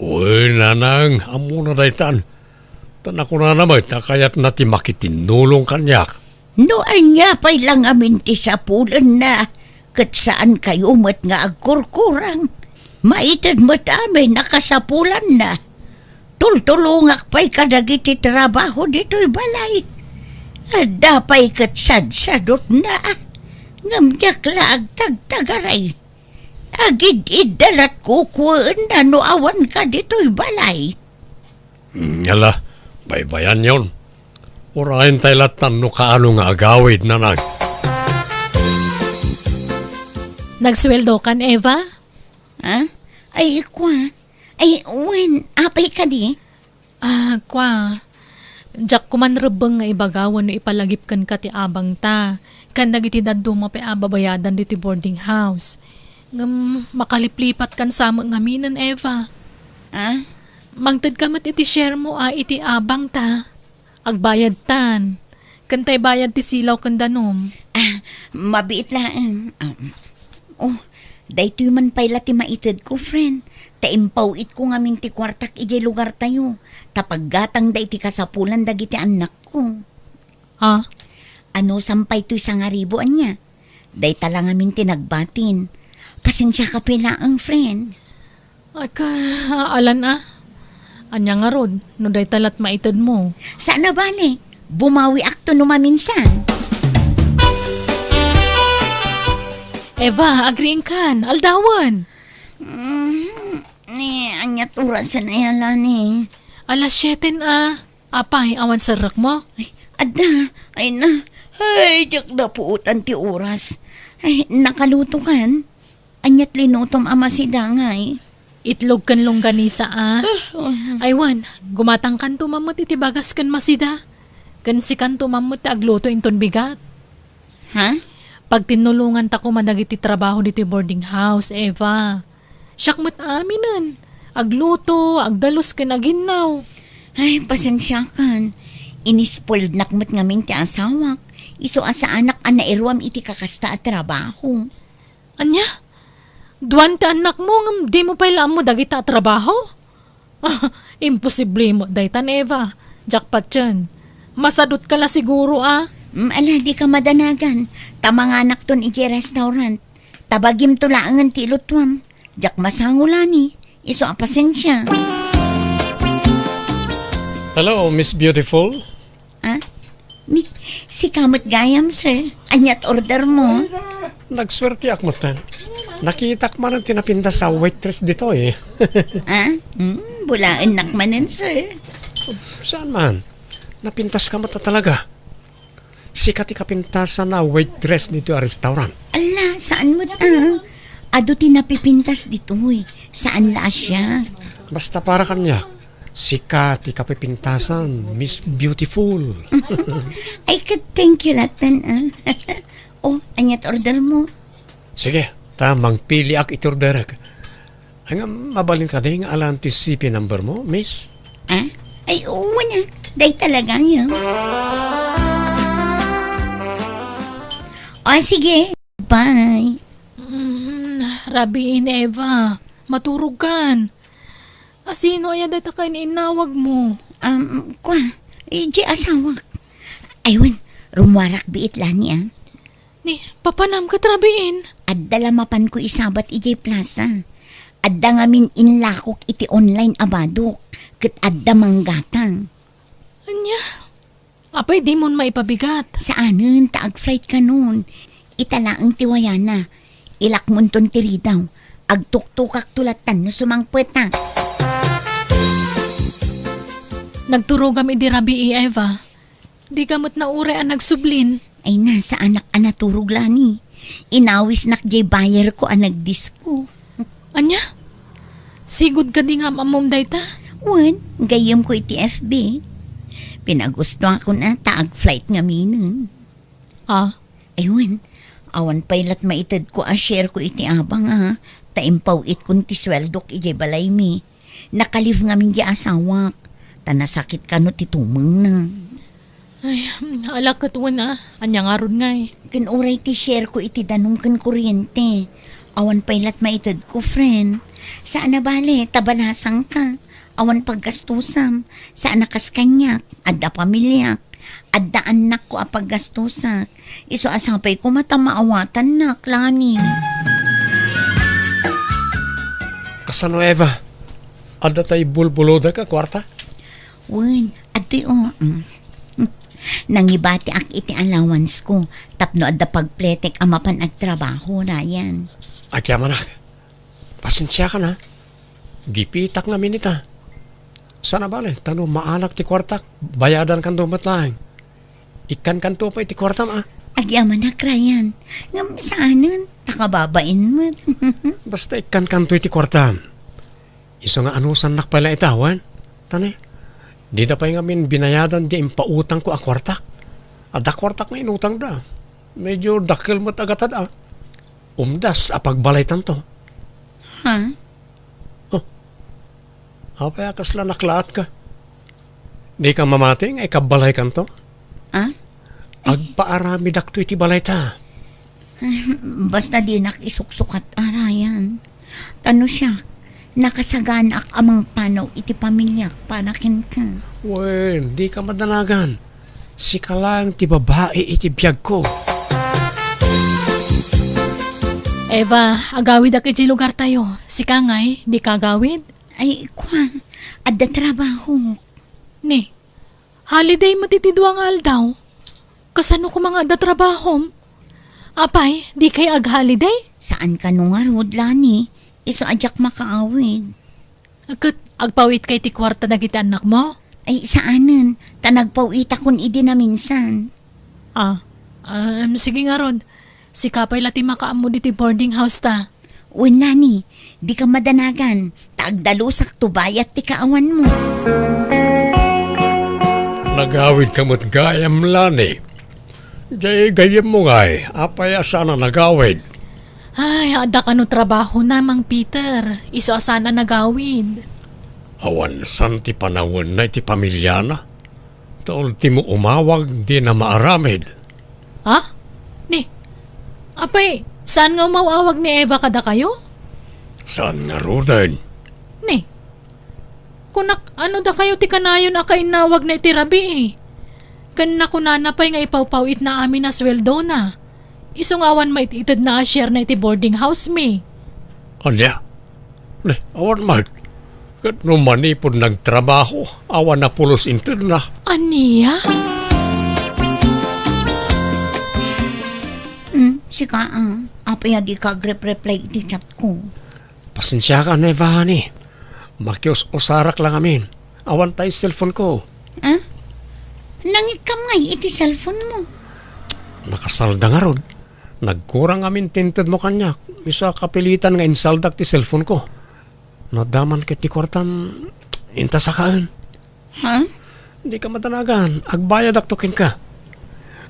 Uy, Nanang, ammona daytan. Ta nakunana met a kayatna ti makitinnulong kaniak. No ania pay la ngamin ti sapulenna, ket saankayo met nga agkurkurang. Maited met amin a kasapulanna. Tultulongak pay kadagiti trabaho ditoy balay. Adda pay ket sadsadutna. Ngem diak la agtagtagaray. Agid-idda lat kukuenna no awanka ditoy balay. Mm, ala, baybayanyon. Urayen tay lattan no kaano nga agawid, Nanang. Nagsueldokan, Eva? Ha? Ay, kwa. Ay, wen, apay kadi? Ah, kwa. Diak koman rebbeng nga ibaga wenno ipalagip kenka ti abangta. Ken dagiti dadduma pay a babayadan ditoy boarding house. Ngem makaliplipatkan sa met ngaminen, Eva. Ah? Mangtedka met iti sharemo a iti abangta. Agbayadtan. Ken tay bayad ti silaw ken danom. Ah, mabiit laeng. Ah, oh, daytoy man pay la ti maitedko, friend. Ta impaw-itko ngamin ti kuartak idiay lugartayo. Ta paggatangda iti kasapulan dagiti annakko. Ha? Ano, sampay toy sangaribu ania? Dayta la ngamin ti nagbatin. Pasensiaka pay laeng, friend. Ay, ka, alan a. Ania ngarud, no dayta lat maitedmo? Saan a bale. Bumawiakto no maminsan. Eva, agriingkan, aldawen. Mm, ni, aniat orasen aya, Lani? Alas siete a. Apay, awan serrekmo? Ay, adda. Ay na. Ay, diak napuotan ti oras. Ay, nakalutokan? Aniat linutom a masida ngay? Itlog ken longganisa a. Ah, ah. Ay wen, gumatangkanto man met iti bagas ken masida. Ken sikanto man met ti agluto inton bigat. Ha? Pagtinnulonganta koma dagiti trabaho ditoy boarding house, Eva. Siak met aminen. Agluto, agdalus ken aginnaw. Ay, pasensiakan. Inispoilednak met ngamin ti asawak. Isu a saanak a nairuam iti kakasta a trabaho. Ania? Duan ti annakmo ngem dimo pay la ammo dagita a trabaho? Imposible met daytan, Eva. Diak patien. Masadutka la siguro a. Mm, ala, dika madanagan. Ta manganakton idiay restaurant. Ta bagimto laengen ti ilutuam. Diak masango, Lani. Isu a pasensia. Hello, Miss Beautiful. Ah? Ni, sika met gayam, sir. Aniat order mo? Nagsuerteak metten. Nakitak manen ti napintas a waitress ditoy. Ah? Hmm, bulaennak manen, sir. Saan man? Napintaska met a talaga. Sika ti kapintasan a waitress ditoy a restaurant. Ala, saan met, ah? Adu ti napipintas ditoy. Saan la a siak. Basta para kaniak, sika ti kapipintasan, Miss Beautiful. Ay, ket thank you latta, ah. Oh, aniat order mo? Sige, ta mangpiliak iti orderek. Ay, nga, mabalin kadi nga alan ti C P number mo, miss? Ah? Ay, oo na. Dayta la gayam. O, sige. Bye. Mm, rabiin, Eva. Maturogkan. Asino aya dayta ket innawag mo? Um, kwa, eh, di asawak. Ay, wen, rumuarak biit, Lani, ah. Ni, papanam ket rabiin? Adda la mapanko isabat idiay plaza. Adda ngamin inlakok iti online a badok, ket adda manggatang. Ania? Apay dimon maipabigat? Saanen ta ag-flight kanon. Ita laeng ti wayana. Ilakmonton ti ridaw. Agtuktokakto lattan no sumangpetak. Nagturogam idi rabii, Eva. Dika met nauray a nagsublin. Ay na, saanak a naturog, Lani. Inawisnak diay bayerko a nagdisko. Ania? Sigud kadi nga am-ammom dayta? Wen, gayyemko iti F B. Pinagustoakon a ta ag-flight ngaminen. Ah? Ay wen, awan pay lat maitedko a shareko iti abang a, ta impaw-itkon ti sueldok idiay balaymi. Naka-leave ngamin diay asawak, ta nasakit kano ti tumengna. Ay, ala ket wen a, ania ngarud ngay? Ken uray ti shareko iti danum ken kuryente. Awan pay lat maitedko, friend. Saan a bale, ta balasangka. Awan paggastosam. Saan a kas kaniak, adda pamiliak. Adda annakko a paggastosak. Isu a sapay koma ta maawatannak, Lani. Kasano, Eva? Adda tay bulbulodek a kuarta? Wen, adtoy, o, mm. Nangibatiak iti allowance ko tapno adda pagpletek a mapan agtrabaho, Ryan. Agyamanak, pasensiakan a. Gipitak ngamin ita. Saan a bale, ta no maanak ti kuartak, bayadankanto met laeng. Ikkankanto pay ti kuartam a. Agyamanak, Ryan. Ngem saanen, ta kababain met. Basta ikkankanto iti kuartam. Isu nga anusannak pay la ita, wen? Ta ne, dida pay ngamin binayadan diay impautangko a kuartak. Adda kuartak nga inutangda. Medyo dakkel met a gatad a. Umdas a pagbalaytanto. Ha? Oh. Apay a kasla naklaatka? Dika mamati nga ikabbalaykanto? Ah? Agpaaramidakto iti balayta. Basta dinak isuksukat a, Ryan. Ta no siak, nakasaganaak a mangpanaw iti pamiliak para kenka. Wen, dika madanagan. Sika laeng ti babai iti biagko. Eva, agawidak idiay lugartayo. Sika ngay, dika agawid? Ay, kwa, adda trabaho. Ni, Holiday met iti dua nga aldaw. Kasano koma nga adda trabahom? Apay, dikay ag-holiday? Saan kano ngarud, Lani. Isu a diak makaawid. Ket agpawitkay ti kuarta dagiti annakmo? Ay, saanen. Ta nagpawitakon idi naminsan. Ah, um, sige ngarud. Sika pay la ti makaammo ditoy boarding house ta. Wen, Lani, dika madanagan, ta agdalusakto bayat ti kaawanmo. Nagawidka met gayam, Lani. Diay gayyemmo ngay, apay a saan a nagawid? Ay, adda kano trabahona, Mang Peter. Isu a saan a nagawid. Awan saan ti panawenna iti pamiliana? Ta ultimo umawag, dina maaramid. Ha? Ni, apay, saan nga umaw-awag ni Eva kadakayo? Saan ngaruden? Ni, kunak, ano dakayo ti kanayon a kainnawagna iti rabii? Ken nakunana pay nga ipawpaw-itna amin a suweldona. Isu nga awan mait-itedna a share na iti boarding house mi. Ania? Ne, awan met. Ket no manipud nagtrabaho, awan a pulos intedna. Ania? Hmm, sika, ah. Apay a dika agrep-reply iti chat ko? Pasensiaka, Eva, honey. Makius-usarak la ngamin. Awan tay cellphone ko. Ah? Nangikkam ngay iti cellphone mo? Nakasalda ngarud. Nagkurang amin ti intedmo kaniak. Isu a kapilitan nga insaldak ti cellphone ko. No adda man ket ti kuartam, inta sakaen. Ha? Dika madanagan, agbayadakto kenka.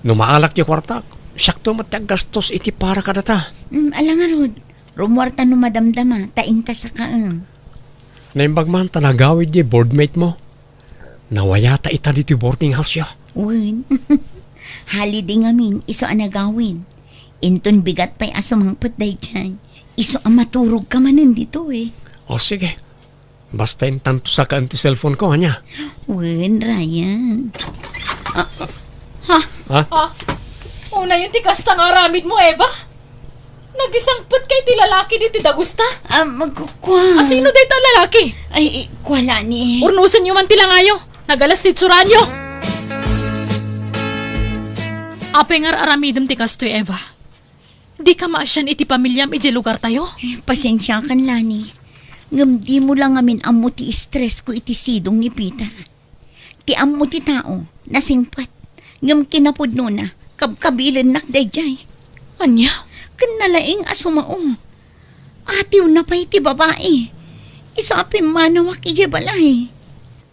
No maalak ti kuartak, siakto met ti aggastos iti para kadata. Mm, ala ngarud, rumuarta no madamdama, ta inta sakaen. Naimbag man ta nagawid diay boardmate mo. Nawayata ita ditoy boarding house-yo. Wen. Holiday ngamin, isu a nagawid. Inton bigat pay a sumangpet daydiay, isu a maturogka manen ditoy. O, sige. Basta intanto sakaen ti cellphone ko, ania? Wen, Ryan. Ah, ha? Ha? Ah, unayen ti kasta nga aramidmo, Eva? Nagisangpetka iti lalaki ditoy dagusta? Ah, magkukua. A, sino dayta a lalaki? Ay, ay, kua la ni. Urnosenyo man ti langayo. Nagalas ti itsuranyo. Apay nga ar-aramidem ti kastoy, Eva? Dika maasian iti pamiliam idiay lugartayo? Eh, pasensiakan, Lani. Ngem dimo la ngamin ammo ti stress ko iti sidong ni Peter. Ti ammo ti tao, nasingpet. Ngem kinapudnona, kabkabilennak daydiay. Ania? Ken nalaing a sumao. Atiwna pay ti babai. Isu a pimmanawak idiay balay.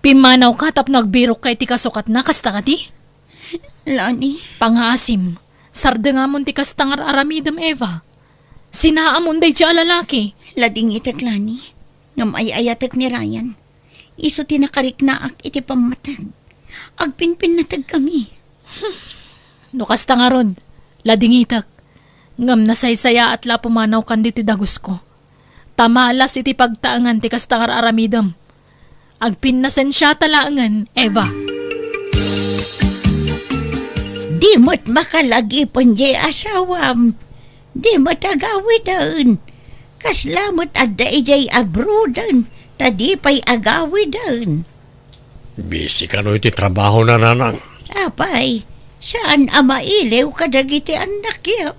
Pimmanawka tapno agbirokka iti kasukatna, kasta kadi? Lani. Pangaasim, sardengamon ti kasta nga ar-aramidem, Eva. Sinaamon daydiay a lalaki. Ladingitek, Lani. Ngem ay-ayatek ni Ryan. Isu ti nakariknaak iti pammateg. Agpinpinnategkami. No kasta ngarud, ladingitek. Ngem nasaysayaat la a pumanawkan ditoy dagusko. Ta malas iti pagtaengan ti kasta nga ar-aramidem. Agpinnasensiata laengen, Eva. Di met makalagipen diay asawam. Di met agawiden. Kasla met adda idiay abroaden, ta di pay agawiden. Busy kano iti trabahona, nanang? Apay, saan a mailiw kadagiti annakyo?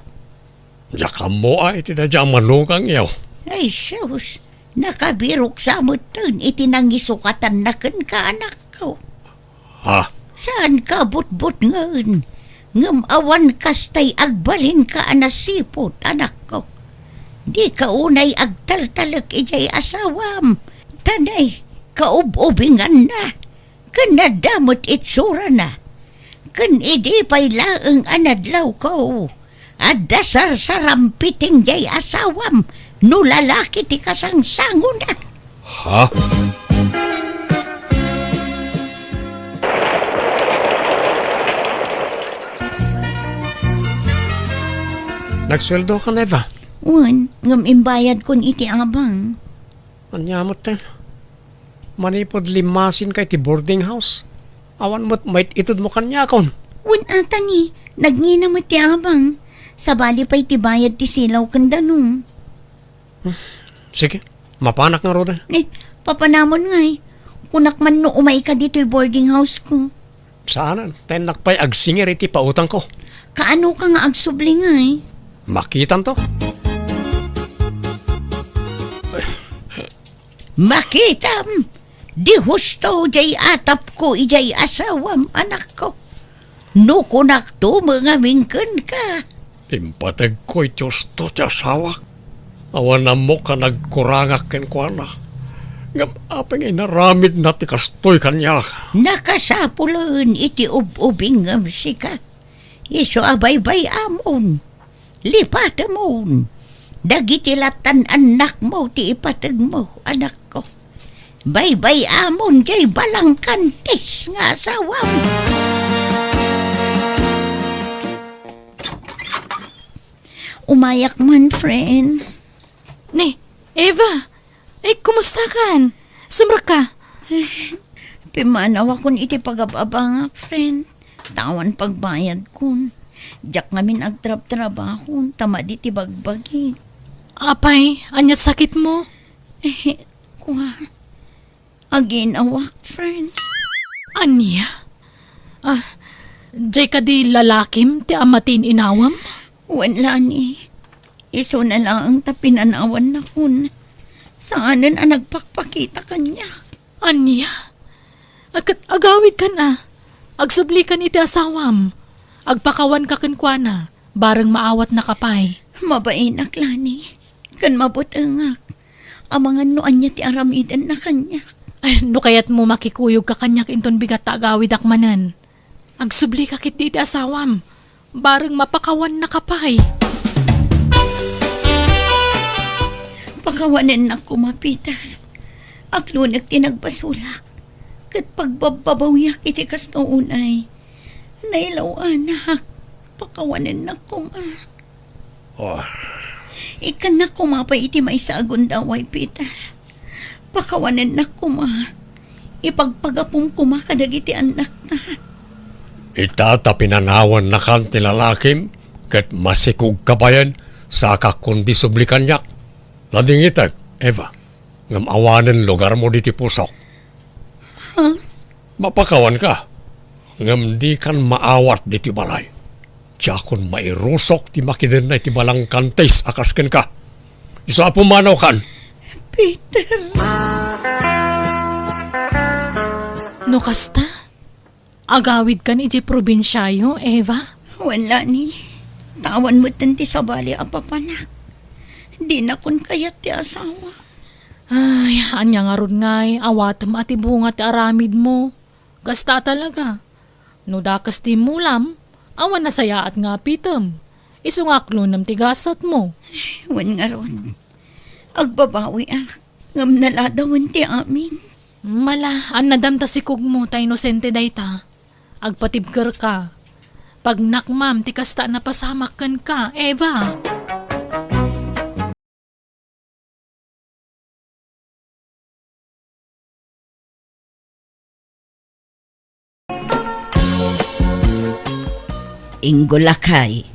Diak ammo a iti daydiay a manugangyo. Ay, sus, nakabirok sa metten iti nangisukatanna kenka, anakko. Ha? Saanka a butbutngen, ngem awan kastay agbalinka a nasiput, anakko. Dika unay agtaltalek idiay asawam, ta nay, kaub-ubinganna, ken adda met itsurana. Ken idi pay laeng a nadlawko, adda sarsarampiting diay asawam no lalaki ti kasangsangona. Ha? Nagsueldokan, Eva? Wen, ngem imbayadkon iti abang. Ania metten? Manipud limmasinka iti boarding house, awan met mait-itedmo kaniakon. Wen, ata ni, nagngina met ti abang. Sabali pay ti bayad ti silaw ken danum. Hmm, sige, mapanak ngaruden. Eh, papanamon ngay. Kunak man no umayka ditoy boarding house ko. Saanen, ta innak pay agsingir iti pautangko. Kaano ka nga agsubli ngay? Makitanto. Makitam, di husto jay atapko ijay asawam, anakko. No kunakto met ngamin kenka. Impategko iti husto ti asawak. Awan ammok a nagkurangak kenkuana. Ngem apay nga inaramidna ti kastoy kaniak? Nakasapulen iti ub-ubingngem sika. Isu a baybay-amon. Lipatemon. Dagiti lattan annakmo ti ipategmo, anakko. Baybay-amon jay balangkantis nga asawam. Umayak man, friend. Ni, Eva! Ay, kumusta kan? Sumrekka? Pimmanawakon iti pagab-abangak, friend. Ta awan pagbayadkon. Diak ngamin agtrabtrabaho, ta madi ti bagbagi. Apay, aniat sakitmo? Eh, kua. Aginawak, friend. Ania? Ah, jay kadi lalakim ti ammatin inawem? Wen, Lani. Isuna laeng ta pinanawannakon. Saanen a nagpakpakita kaniak. Ania? Ket agawidkan a. Agsublikan iti asawam. Agpakawanka kenkuana, bareng maawatnaka pay. Mabainak, Lani. Ken mabutengak. Amangan no ania ti aramidenna kaniak. Ay, no kayatmo, makikuyogka kaniak inton bigat ta agawidak manen. Agsublika ketdi iti asawam. Bareng mapakawannaka pay. Pakawanennak koma, Peter. Aklonek ti nagbasolak. Ket pagbabbabawiak iti kasto unay. Nailaw-anak. Pakawanennak koma. Oh. Ikkannak koma pay iti maysa a gundaway, Peter. Pakawanennak koma. Ipagpagapom koma kadagiti annakta. Ita ta pinanawannakan ti lalakim, ket masikogka payen, saka kundi subli kaniak. Nadingitek, Eva, ngem awanen lugarmo diti pusok. Ha? Mapakawanka, ngem dikan maawat ditoy balay. Diakon mairusok ti makidenna iti balangkantis a kas kenka. Isu a pumanawkan. Peter. No kasta, agawidkan idiay probinsiayo, Eva? Wen, Lani. Ta awan metten ti sabali a papanak. Dinakon kayat ti asawa. Ay, ania ngarud ngay, awatem a ti bunga ti aramidmo. Kasta talaga. No dakes ti immulam, awan nasayaat nga apitem. Isu nga aklonem ti gasatmo. Wen ngarud, agbabawiak, ngem naladawen ti amin. Mala, annadam ta sikogmo ta inosente dayta. Agpatibkerka. Pagnakmam ti kasta a napasamak kenka, Eva. Inggo, lakay,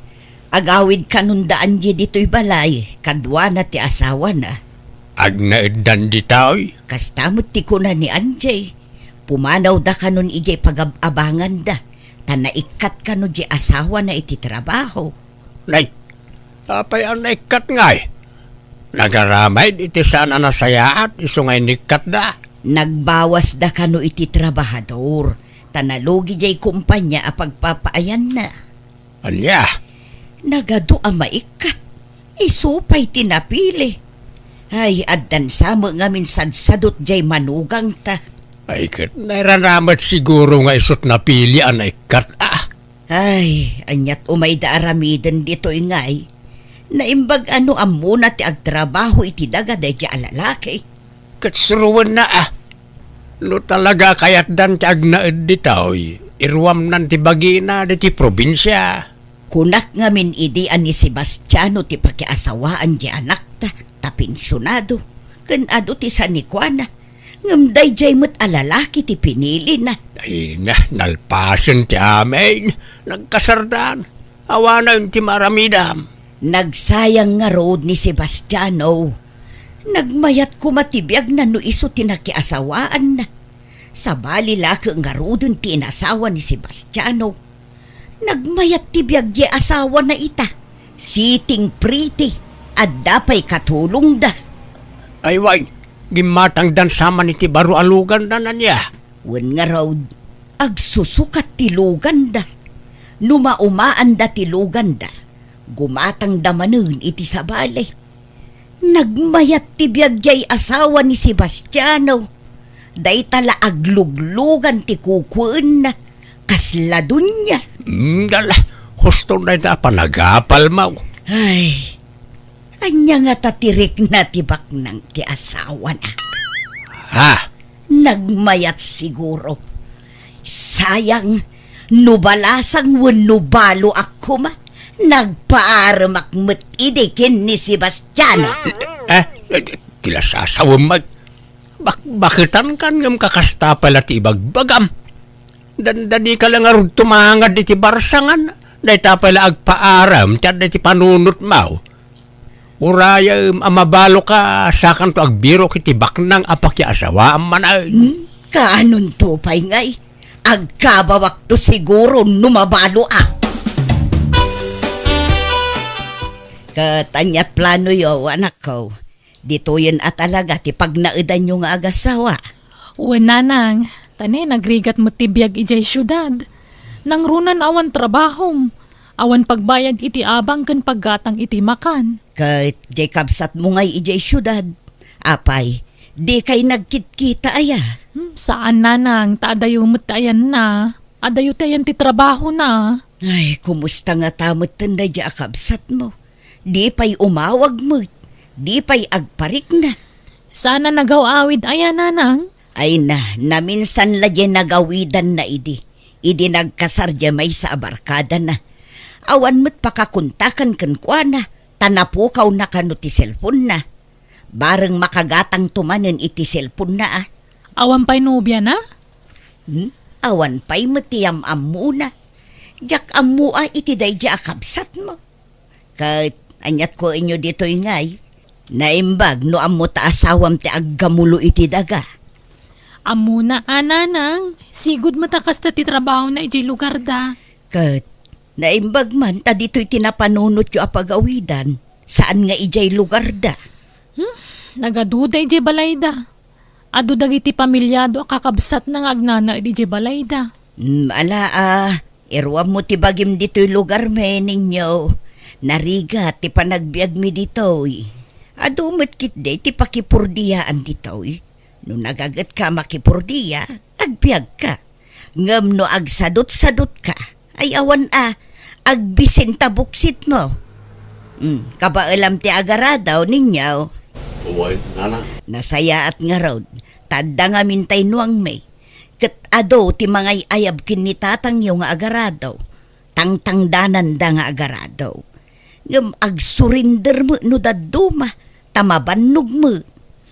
agawidkanon da Angie ditoy balay, kaduana ti asawana. Agnaeddan ditoy? Kasta met ti kuna ni Angie, pumanawdakanon idiay pagab-abanganda, ta naikkat kano diay asawana iti trabaho. Nay, apay a naikkat ngay? Nagaramid iti saan a nasayaat isu nga inikkatda. Nagbawasda kano iti trabahador, ta nalugi diay kumpania a pagpapaayanna. Ania? Nagadu a maikkat. Isu pay ti napili. Ay, addan sa met ngamin sadsadot diay manugangta. Ay, ket nairana met siguro nga isut napili a naikkat, a. Ay, aniat umayda aramiden ditoy ngay? Naimbag a no ammona ti agtrabaho iti daga daydiay a lalaki. Ket suroenna, a. No talaga kayatdan ti agnaed ditoy, iruamnan ti bagina ditoy probinsia. Kunak ngamin idi a ni Sebastiano ti pakiasawaan ti anakta, ta pensionado, ken adu ti sanikuana. Ngem daydiay met a lalaki ti pinilina. Ay na, nalpasen ti amin. Nagkasardan. Awanen ti maaramidam. Nagsayang ngarud ni Sebastiano. Nagmayat koma ti biagna no isu ti nakiasawaanna. Sabali la ket ngaruden ti inasawa ni Sebastiano. Nagmayat ti biag ti asawana ita. Sitting pretty, adda pay katulongda. Ay, wen, gimmatangdan sa man iti baro a luganda, ania? Wen ngarud, agsusukat ti luganda. No maumaanda ti luganda, gumatangda manen iti sabali. Nagmayat ti biag diay asawa ni Sebastiano. Dayta la agluglugan ti kukuenna. Kasla dunia. Mm, dala, husto dayta a panagapalmo. Ay, ania ngata ti rikna ti baknang ti asawana? Ha? Nagmayat siguro. Sayang, no balasang wenno baloak koma, nagpaaremak met idi ken ni Sebastiano. Eh, eh, ti la sasawem met. Bak-, baketankan ngem kakasta pay la ti ibagbagam. Dandani ka la ngarud tumangad iti barsangan. Dayta pay la agpaarem ti adda iti panunotmo. Urayem a mabaloka, sakanto agbirok iti baknang a pakiasawaam manen. Hmm? Kaanonto pay ngay? Agkabawakto siguro no mabaloak. Ket aniat planoyo, anakko? Ditoyen a talaga ti pagnaedanyo nga agasawa? Wen, nanang, ta ne, nagrigat met ti biag idiay siudad. Nangruna awan trabahom, awan pagbayad iti abang ken paggatang iti makan. Ket diay kabsatmo ngay idiay siudad, apay, dikay nagkitkita aya? Hmm, saan, nanang, ta adayo met ti ayanna. Adayo ti ayan ti trabahona. Ay, kumusta ngata metten daydiay a kabsatmo? Di pay umawag met, di pay agparikna. Saan a nagaw-awid aya, nanang? Ay na, naminsan la diay nagawidanna idi, idi nagkasar diay maysa a barkadana. Awan met pakakontakan kenkuana, ta napukawna kano ti cellphone-na. Bareng makagatangto manen iti cellphone-na a. Awan pay nobiana? Hmm? Awan pay met ti am-ammona. Diak ammo a iti daydiay a kabsatmo. Ket aniat kuenyo ditoy ngay? Naimbag no ammo ta asawam ti aggamulo iti daga. Ammona a, nanang, sigud met a kasta ti trabahona idiay lugarda. Ket naimbag man ta ditoy ti napanunotyo a pagawidan, saan nga idiay lugarda. Hmm? Nagaduda idiay balayda. Adu dagiti pamiliado a kakabsatna nga agnanaed idiay balayda. Hmm, ala a, iruammo ti bagim ditoy lugarmi, ninyo. Narigat ti panagbiagmi ditoy. Adu met ketdi ti pakipurdiyaan ditoy. No nagagetka a makipurdia, agbiagka. Ngem no agsadutsadutka, ay awan a, agbisin ta buksitmo. Hmm, kabaelam ti agarado, ninyo. Uy, nana. Nasayaat ngarud, ta adda ngamin tay nuangmi. Ket adu ti mangay-ayab ken ni tatangyo nga agarado. Tangtangdananda nga agarado. Ngem agsurinder met no dadduma, ta mabannog met.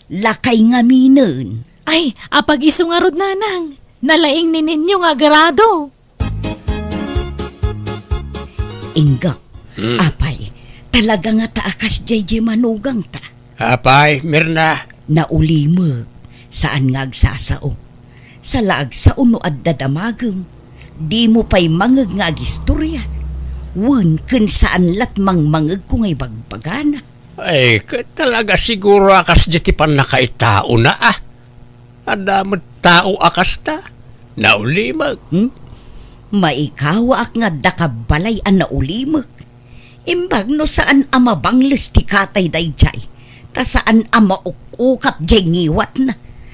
Lakay ngaminen. Ay, apag-isu ngarud, nanang. Nalaing ni ninyo nga agarado. Inggak, Hmm. Apay, talaga ngata a kasdiay diay manugangta. Apay, Mirna. Naulimek, saan nga agsasao. Saan la agsao no adda damagem. Dimo pay mangngeg nga agistoria. Wen ken saan la't mangmangngegko nga ibagbagana. Ay, ket talaga siguro a kasdiay ti pannakaitaona a. Adda met tao a kasta. Naulimek. Hmm? Maikawaak nga adda kabbalay a naulimek. Imbag no saan a mabangles ti katay daydiay, ta saan a mauk-ukap diay ngiwatna.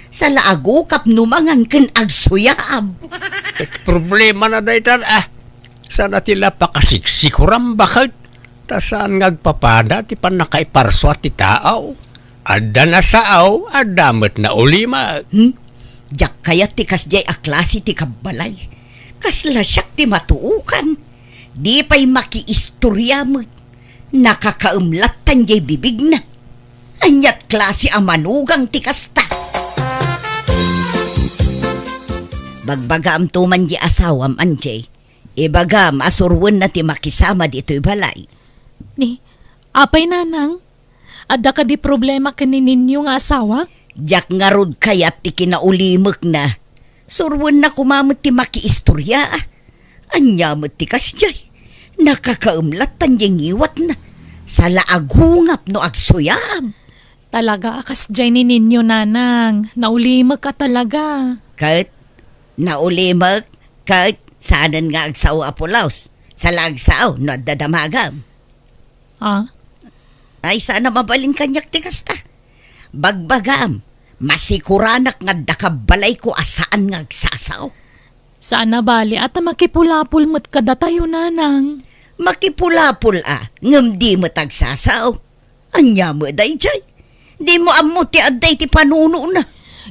Saan la agukap no mangan ken agsuyaab. Ket problemana dayta a. Saan a ti la pakasiksikuran baket, ta saan nga agpapada ti pannakaiparsua ti tao. Adda nasao, adda met naulimek. Hmm? Diak kayat ti kasdiay a klase ti kabbalay. Kasla siak ti matuokan. Di pay makiistoria met. Nakakaem lattan diay bibigna. Ania't klase a manugang ti kasta? Bagbagaamto man diay asawam, Angie. Ibagam a suroenna ti makisama ditoy balay. Ni, apay, nanang? Adda kadi problema ken ni Ninyo nga asawa? Diak ngarud kayat ti kinaulimekna. Suroenna koma met ti makiistoria. Ania met ti kasdiay? Nakakaem lattan diay ngiwatna. Saan la agungap no agsuyaab. Talaga a kasdiay ni Ninyo, Nanang. Naulimek a talaga. Ket, naulimek, ket saanen nga agsao a pulos. Saan la agsao no adda damagam. Ah? Ay, saan a mabalin kaniak ti kasta. Bagbagam, masikuranak nga adda ka balayko a saan nga agsasao. Saan a bali a ta makipulapol met kadatayo, Nanang. Makipulapol a, ngem di met agsasao. Ania met daydiay? Dimo ammo ti adda iti panunona.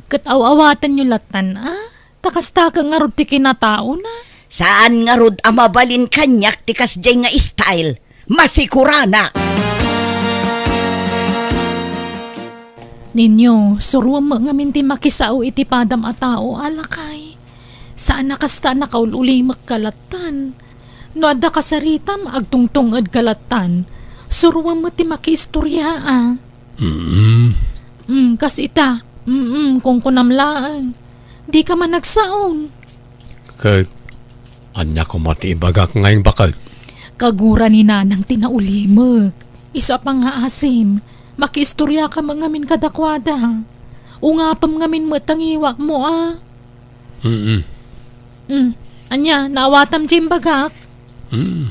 Ket aw-awatenyo lattan a, ta kasta ket ngarud ti kinataona. Saan ngarud a mabalin kaniak ti kasdiay nga style. Masikuranak! Ninyo, suroem met ngamin ti makisao iti padam a tao, a lakay. Saan a kasta a nakaul-ulimek ka lattan. No adda kasaritam, agtungtung-ed ka lattan. Suroem met ti makiistoria a. Mm. Mm, kas ita. Mm, kunkunam laeng. Di ka man nagsaon. Ket ania koma ti ibagak nga imbakag? Kagura ni Nanang ti naulimek. Isu a pangngaasim, makiistoriaka met ngamin kadakuada. Ungapem ngamin met ta ngiwatmo a. Mm. Mm. Ania, naawatam ti imbagak? Mm.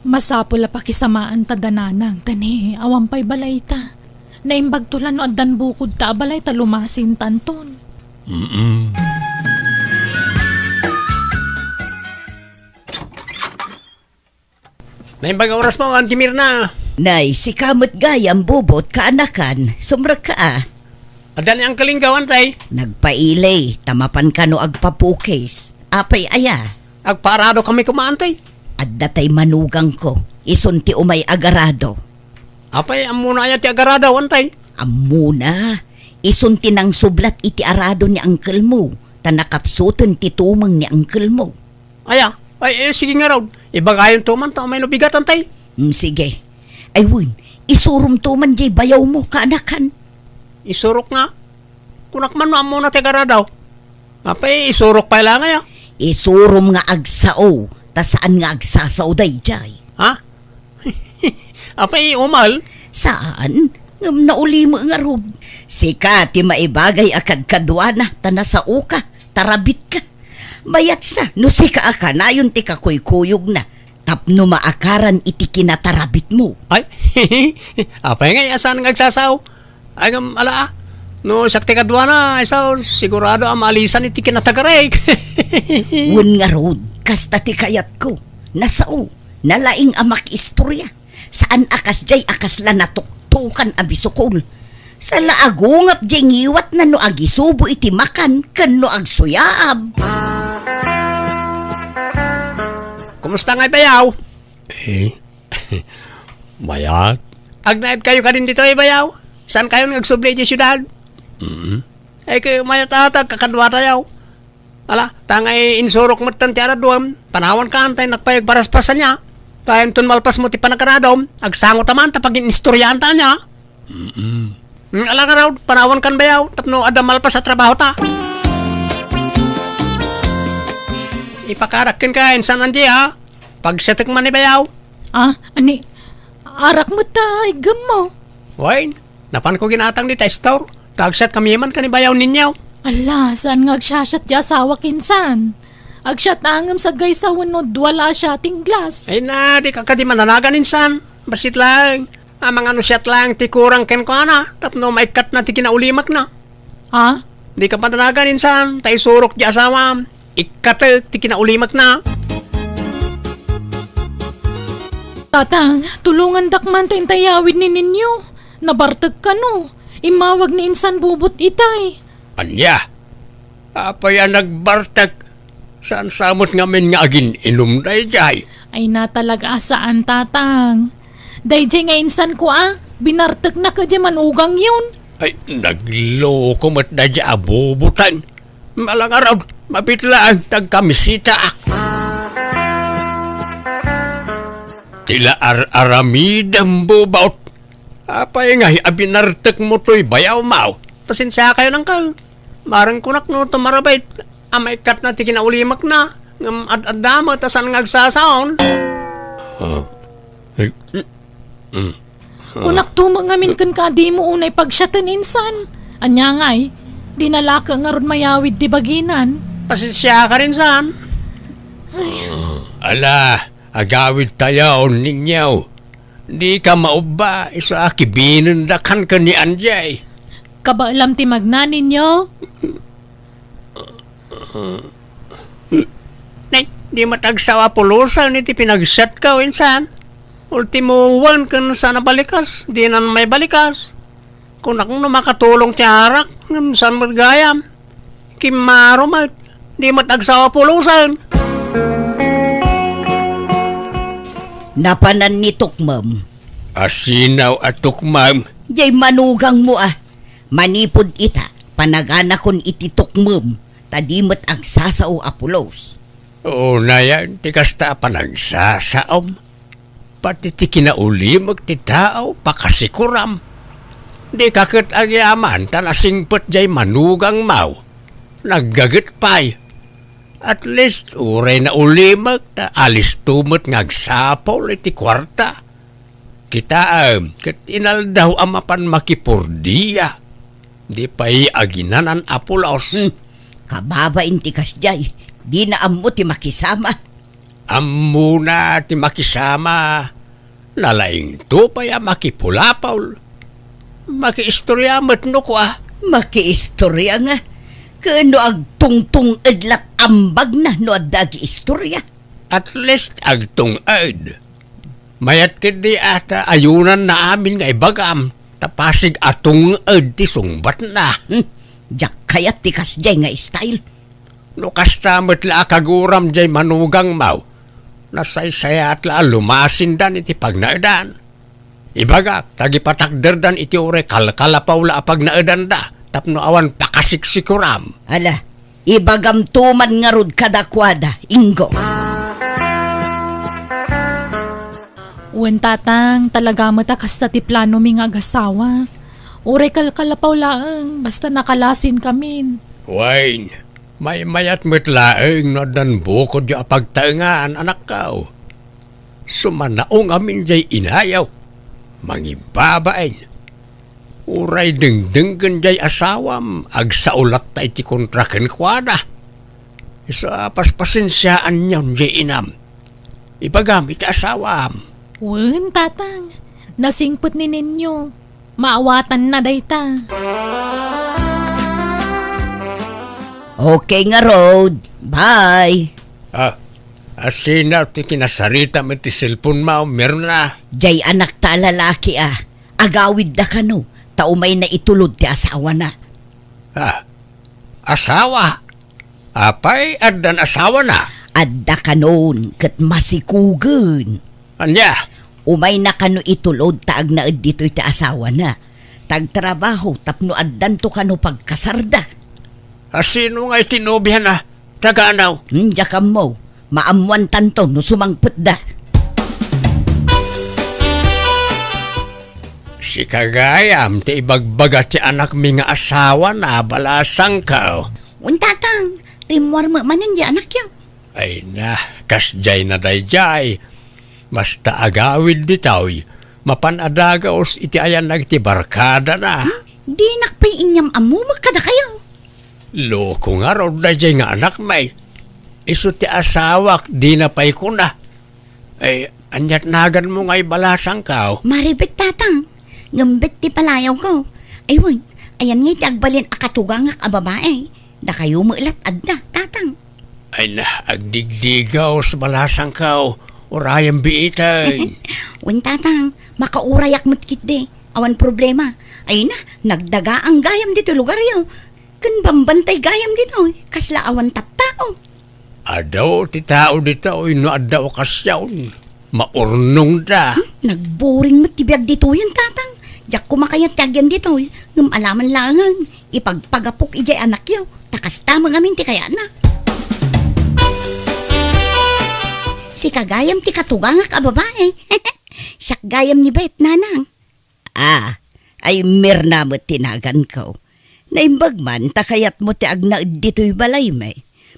Masapul a pakisamaanta da Nanang, ta ni awan pay balayta. Naimbagto la no addan bukodta a balay ta lumasintanton. Mm-mm. Naimbag a orasmo, Auntie Mirna. Nay, sika met gayam, Bubot, kaanakan, sumrekka a. Adda ni Uncle Inggaw, Antay? Nagpaili, ta mapan kano agpapukis. Apay aya? Agpaarado kami koma, Antay. Adda tay manugangko, isun ti umay agarado. Apay, ammona aya ti agarado, Antay? Ammona, isun ti nangsublat iti arado ni uncle mo, ta nakapsuten ti tumeng ni uncle mo. Aya, ay, eh, sige ngarud. Ibagayonto man ta umay no bigat, Antay. Hmm, sige. Ay, wen, isuromto man diay bayawmo, kaanakan. Isurok nga? Kunak man no ammona ti agarado. Apay, isurok pay la nga ya? Isurom nga agsao, ta saan nga agsasao daydiay. Ha? Apay, umal? Saan? Ngem naulimo ngarud. Sika ti maibagay a kadkaduana, ta nasaoka, tarabitka. Mayatsa, no sika a kanayon ti kakuykuyogna, tapno maakaran iti kinatarabitmo. Ay, apay nga, saan nga agsasao? Ay, ngem, ala, a. No siak ti kaduana, ay, sao, sigurado a maalisan iti kinatagarek. Wen ngarud, kasta ti kayatko. Nasao, nalaing a makiistorya. Saan a kasdiay a kasla natuktokan a bisukol. Saan la agungap diay ngiwatna no agisubo iti makan ken no agsuyaab. Kumusta ngay, bayaw? Eh, mayat. Agnaed kayo kadin ditoy, bayaw? Saan kayo nga agsubli iti siudad? Mm. Eh, kay mayat ata, kakaduatayo. Ala, ta ngay insurok met ti araduem, panawan ka, Antay, nakpayag paraspasan niya. Ta inton malpas mo ti panagaradom, agsango ta man, ta pagin-istoryaanta niya. Mm-mm. Mm, ala ngarud, panawan kan, bayaw, tapno adda malpas a trabaho ta. Ipakarak kenka, insan, Angie, ha? Pagsiatek man ni bayaw. Ah, ani, arak met ta iggemmo. Wen, napanko ginatang dita store. Ta agsiat kami man kan ni bayaw ninyo. Ala, saan nga agsiasiat ti asawak insan? Agsiat ngem saggaysa wenno dua la a siating glass. Ay na, di ka kadi mananagan insan. Bassit laeng. Amangan no siat laeng ti kurang kenkuana, tapno maikkatna ti kinaulimakna. Ha? Di ka patanagan insan, ta isurok ti asawam. Ikkatek ti kinaulimakna. Tatang, tulongandak man ta intay awid ni Ninyo. Nabartek kano. Immawag ni insan Bubot itay. Ania? Apay a nagbartek? Saan sa met ngamin nga agin-inum daydiay? Ay, natalaga a saan, Tatang. Daydiay nga insanko a, binartekna ket diay manugangyon. Ay, nagloko met daydiay a Bubot. Ala ngarud, mabit laeng ta agkamisitaak. Ti la ar-aramidem, Bubot. Apay ngay a binartekmo toy bayawmo? Pasensiakayon, Uncle. Mareng kunak no tumarabit. a maikkatna ti kinaulimakna, ngem ad-adda met a saan nga agsasaon. Ah. Eh, mm. Kunakto met ngamin kenka a dimo unay pagsiaten insan. Ania ngay, dina la ngarud mayawid ti baginan. Pasensiaka insan. Ala, agawidtayon, Ninyo. Dika maubba, isu a kibinendak ken ni Anjay. Kabaelam ti magna, Ninyo. Nay, di met agsao a pulosen iti pinagsiatko, insan. Ultimo wen ken saan a balikas, dinan maibalikas. Kunak no makatulong ti arak, ngem saan met gayam. Kimmaro met, di met agsao a pulosen. Napanan ni tukmem. Asinaw a tukmem? Jay manugangmo a. Manipud ita, panaganakon iti tukmem, ta di met agsasao a pulos. Unayen ti kasta a panagsasaom. Pati ti kinaulimek ti tao, pakasikuram. Dika ket agyaman ta nasingpet jay manugangmo. Naggaget pay. At least, uray naulimek, ta alisto met nga agsapul iti kuarta. Kitaem, ket inaldaw a mapan makipurdia. Di pay aginanan a pulos. Hmm. Kababain ti kasjay, dina ammo ti makisama. Ammona ti makisama. Nalaingto pay a makipulapol. Makiistoria met no kua. Makiistoria nga. Ken no agtungtung-ed lat ambagna no adda agiistoria. At least agtung-ed. Mayat ketdi a ta ayunanna amin nga ibagam, ta pasig a tung-ed ti sungbatna. Hmm, diak kayat ti kasdiay nga style. No kasta met la a kaguram jay manugangmo, nasaysayaat la a lumasindan iti pagnaedan. Ibagak, ta agipatakderdan iti uray kalkalapaw la a pagnaedanda, tapno awan pakasiksikuram. Ala, ibagamto man ngarud kadakuada, Inggong. Wen, Tatang, talaga met a kasta ti planomi nga agasawa. Uray kalkalapaw laeng, basta nakalasinkamin. Wen, maymayat met laeng no addan bukodyo a pagtaengan, anakko. Sumanaong amin jay inayo. Mangibabain. Uray dengdenggen jay asawam, agsao latta iti kontra kenkuana. Isu a paspasensiaanyon jay inam. Ibagam iti asawam. Wen, Tatang. Nasingpet ni Ninyo. Maawatanna dayta. Okay ngarud. Bye. Ah, asino ti kinasaritam iti cellphone mo, Mirna? Jay anakta a lalaki a. Agawidda kano, ta umayna itulod ti asawana. Ah, asawa? Apay, addan asawana? Adda kanon, ket masikugen. Ania? Umayna kano itulod ta agnaed ditoy ti asawana. Ta agtrabaho tapno addanto kano pagkasarda. Asino nga iti nobiana? Taga anaw? Hmm, diak ammo. Maammoantanto no sumangpetda. Sika gayam ti ibagbaga ti anakmi nga asawana, balasangko. Wen, Tatang, rimmuar met manen di anakyo. Ay na, kasdiay na daydiay. Basta agawid ditoy, mapan a dagus iti ayanag ti barkadana. Hmm? Dinak pay inyam-ammumek kadakayo. Loko ngarud daydiay nga anakmi. Isu ti asawak, dina pay kuna. Ay, aniat naganmo ngay balasangko? Maribet, Tatang. Ngem bet ti palayawko. Ay, wen, ayan ngay ti agbalin a katugangak a babae. Dakayo met lat adda, Tatang. Ay na, agdigdigaw sa balasangko. Urayem biiten. Wen, Tatang, makaurayak met ketdi. Awan problema. Ay na, nagdagaang gayam ditoy lugaryo. Ken bambantay gayam ditoy. Kasla awan tattao. Adu ti tao ditoy no adda okasion. Maurnongda. Hmm, nagboring met ti biag ditoyen, Tatang. Diak koma kayat ti agyan ditoy. Ngem alaman laengen, ipagpagapok idiay anakyo. Ta kasta met ngamin ti kayatna. Sika gayam ti katugangak a babae. Siak gayam ni Bet, Nanang. Ah, ay Mirna met ti naganko. Naimbag man ta kayatmo ti agnaed ditoy balaymi.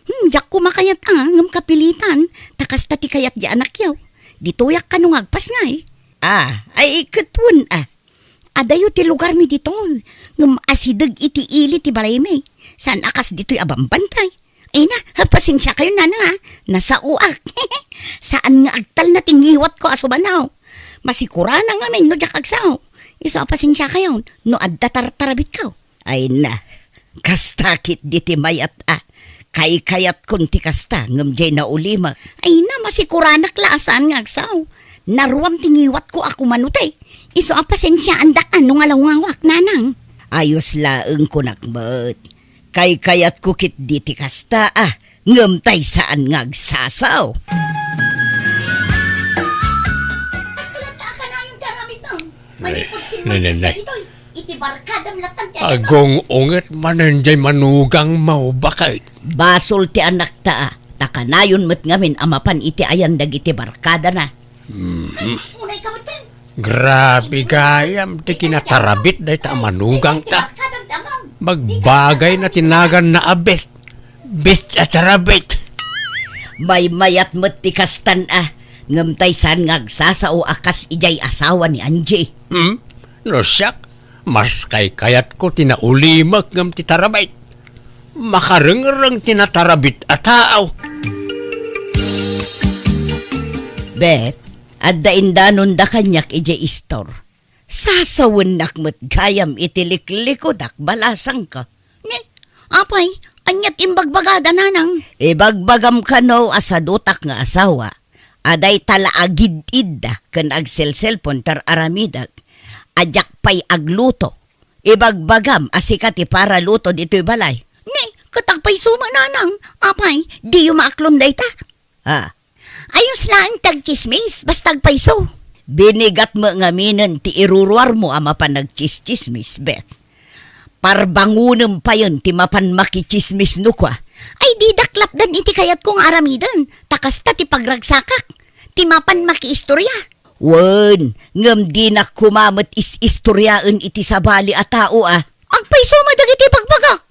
Hmm, diak koma kayat a, ngem kapilitan, ta kasta ti kayat di anakyo. Ditoyak kano nga agpasngay. Ah, ay, ket wen a. Adayo ti lugarmi ditoy, ngem asideg iti ili ti balaymi. Saan a kas ditoy a bambantay. Ay na, pasensiakayon, nanang, a. Nasaoak. Saan nga agtalna ti ngiwatko a sumanaw. Masikuranak ngamin no diak agsao. Isu a pasensiakayon no adda tartarabitko. Ay na, kasta ketdi ti mayat a. Kaykayatkon ti kasta, ngem diay naulimek. Ay na, masikuranak la a saan nga agsao. Naruam ti ngiwatko a kumano ti. Isu a pasensiaandak a no ngalawngawak, nanang. Ayos laeng kunak met. Kaykayatko ketdi ti kasta a, ngem tay saan nga agsasao. Kastoy latta a kanayon ti aramidmo. Manipud simmanka ditoy, iti barkadam latta ti ayanam. Agung-unget manen diay manugangmo, baket. Basol ti anakta a, ta kanayon met ngamin a mapan iti ayan dagiti barkadana. Mhm. Unay ka met ken. Grabe gayam ti kinatarabit dayta a manugangta. Magbagayna ti naganna a best. Best a tarabit. Maymayat met ti kastan a, ngem tay saan nga agsasao a kas idiay asawa ni Angie. Hmm? No siak, mas kaykayatko ti naulimek ngem ti tarabit. Makarengreng ti natarabit a tao. Bet, adda indanonda kaniak idiay istor. Sasawennak met gayam iti liklikudak, balasangko. Ni, apay, ania ti imbagbagada, nanang? Ibagbagam kano a sadutak nga asawa, a dayta la a gid-idda ken agselselpon ti ar-aramidek, a diak pay agluto. Ibagbagam a sika ti paraluto ditoy balay. Ni, ket agpayso met, nanang. Apay, diyo maaklon dayta? Ah. Ayos laeng ti agtsismis, basta agpayso. Binigat met ngaminen ti iruruarmo a mapan agtsistsismis, bet. Parbangonem payen ti mapan makitsismis no kua. Ay, didak lapdan iti kayatko nga aramiden, ta kasta ti pagragsakak, ti mapan makiistorya. Wen, ngem dinak koma met is-istoriaen iti sabali a tao a. Agpayso met dagiti bagbagak.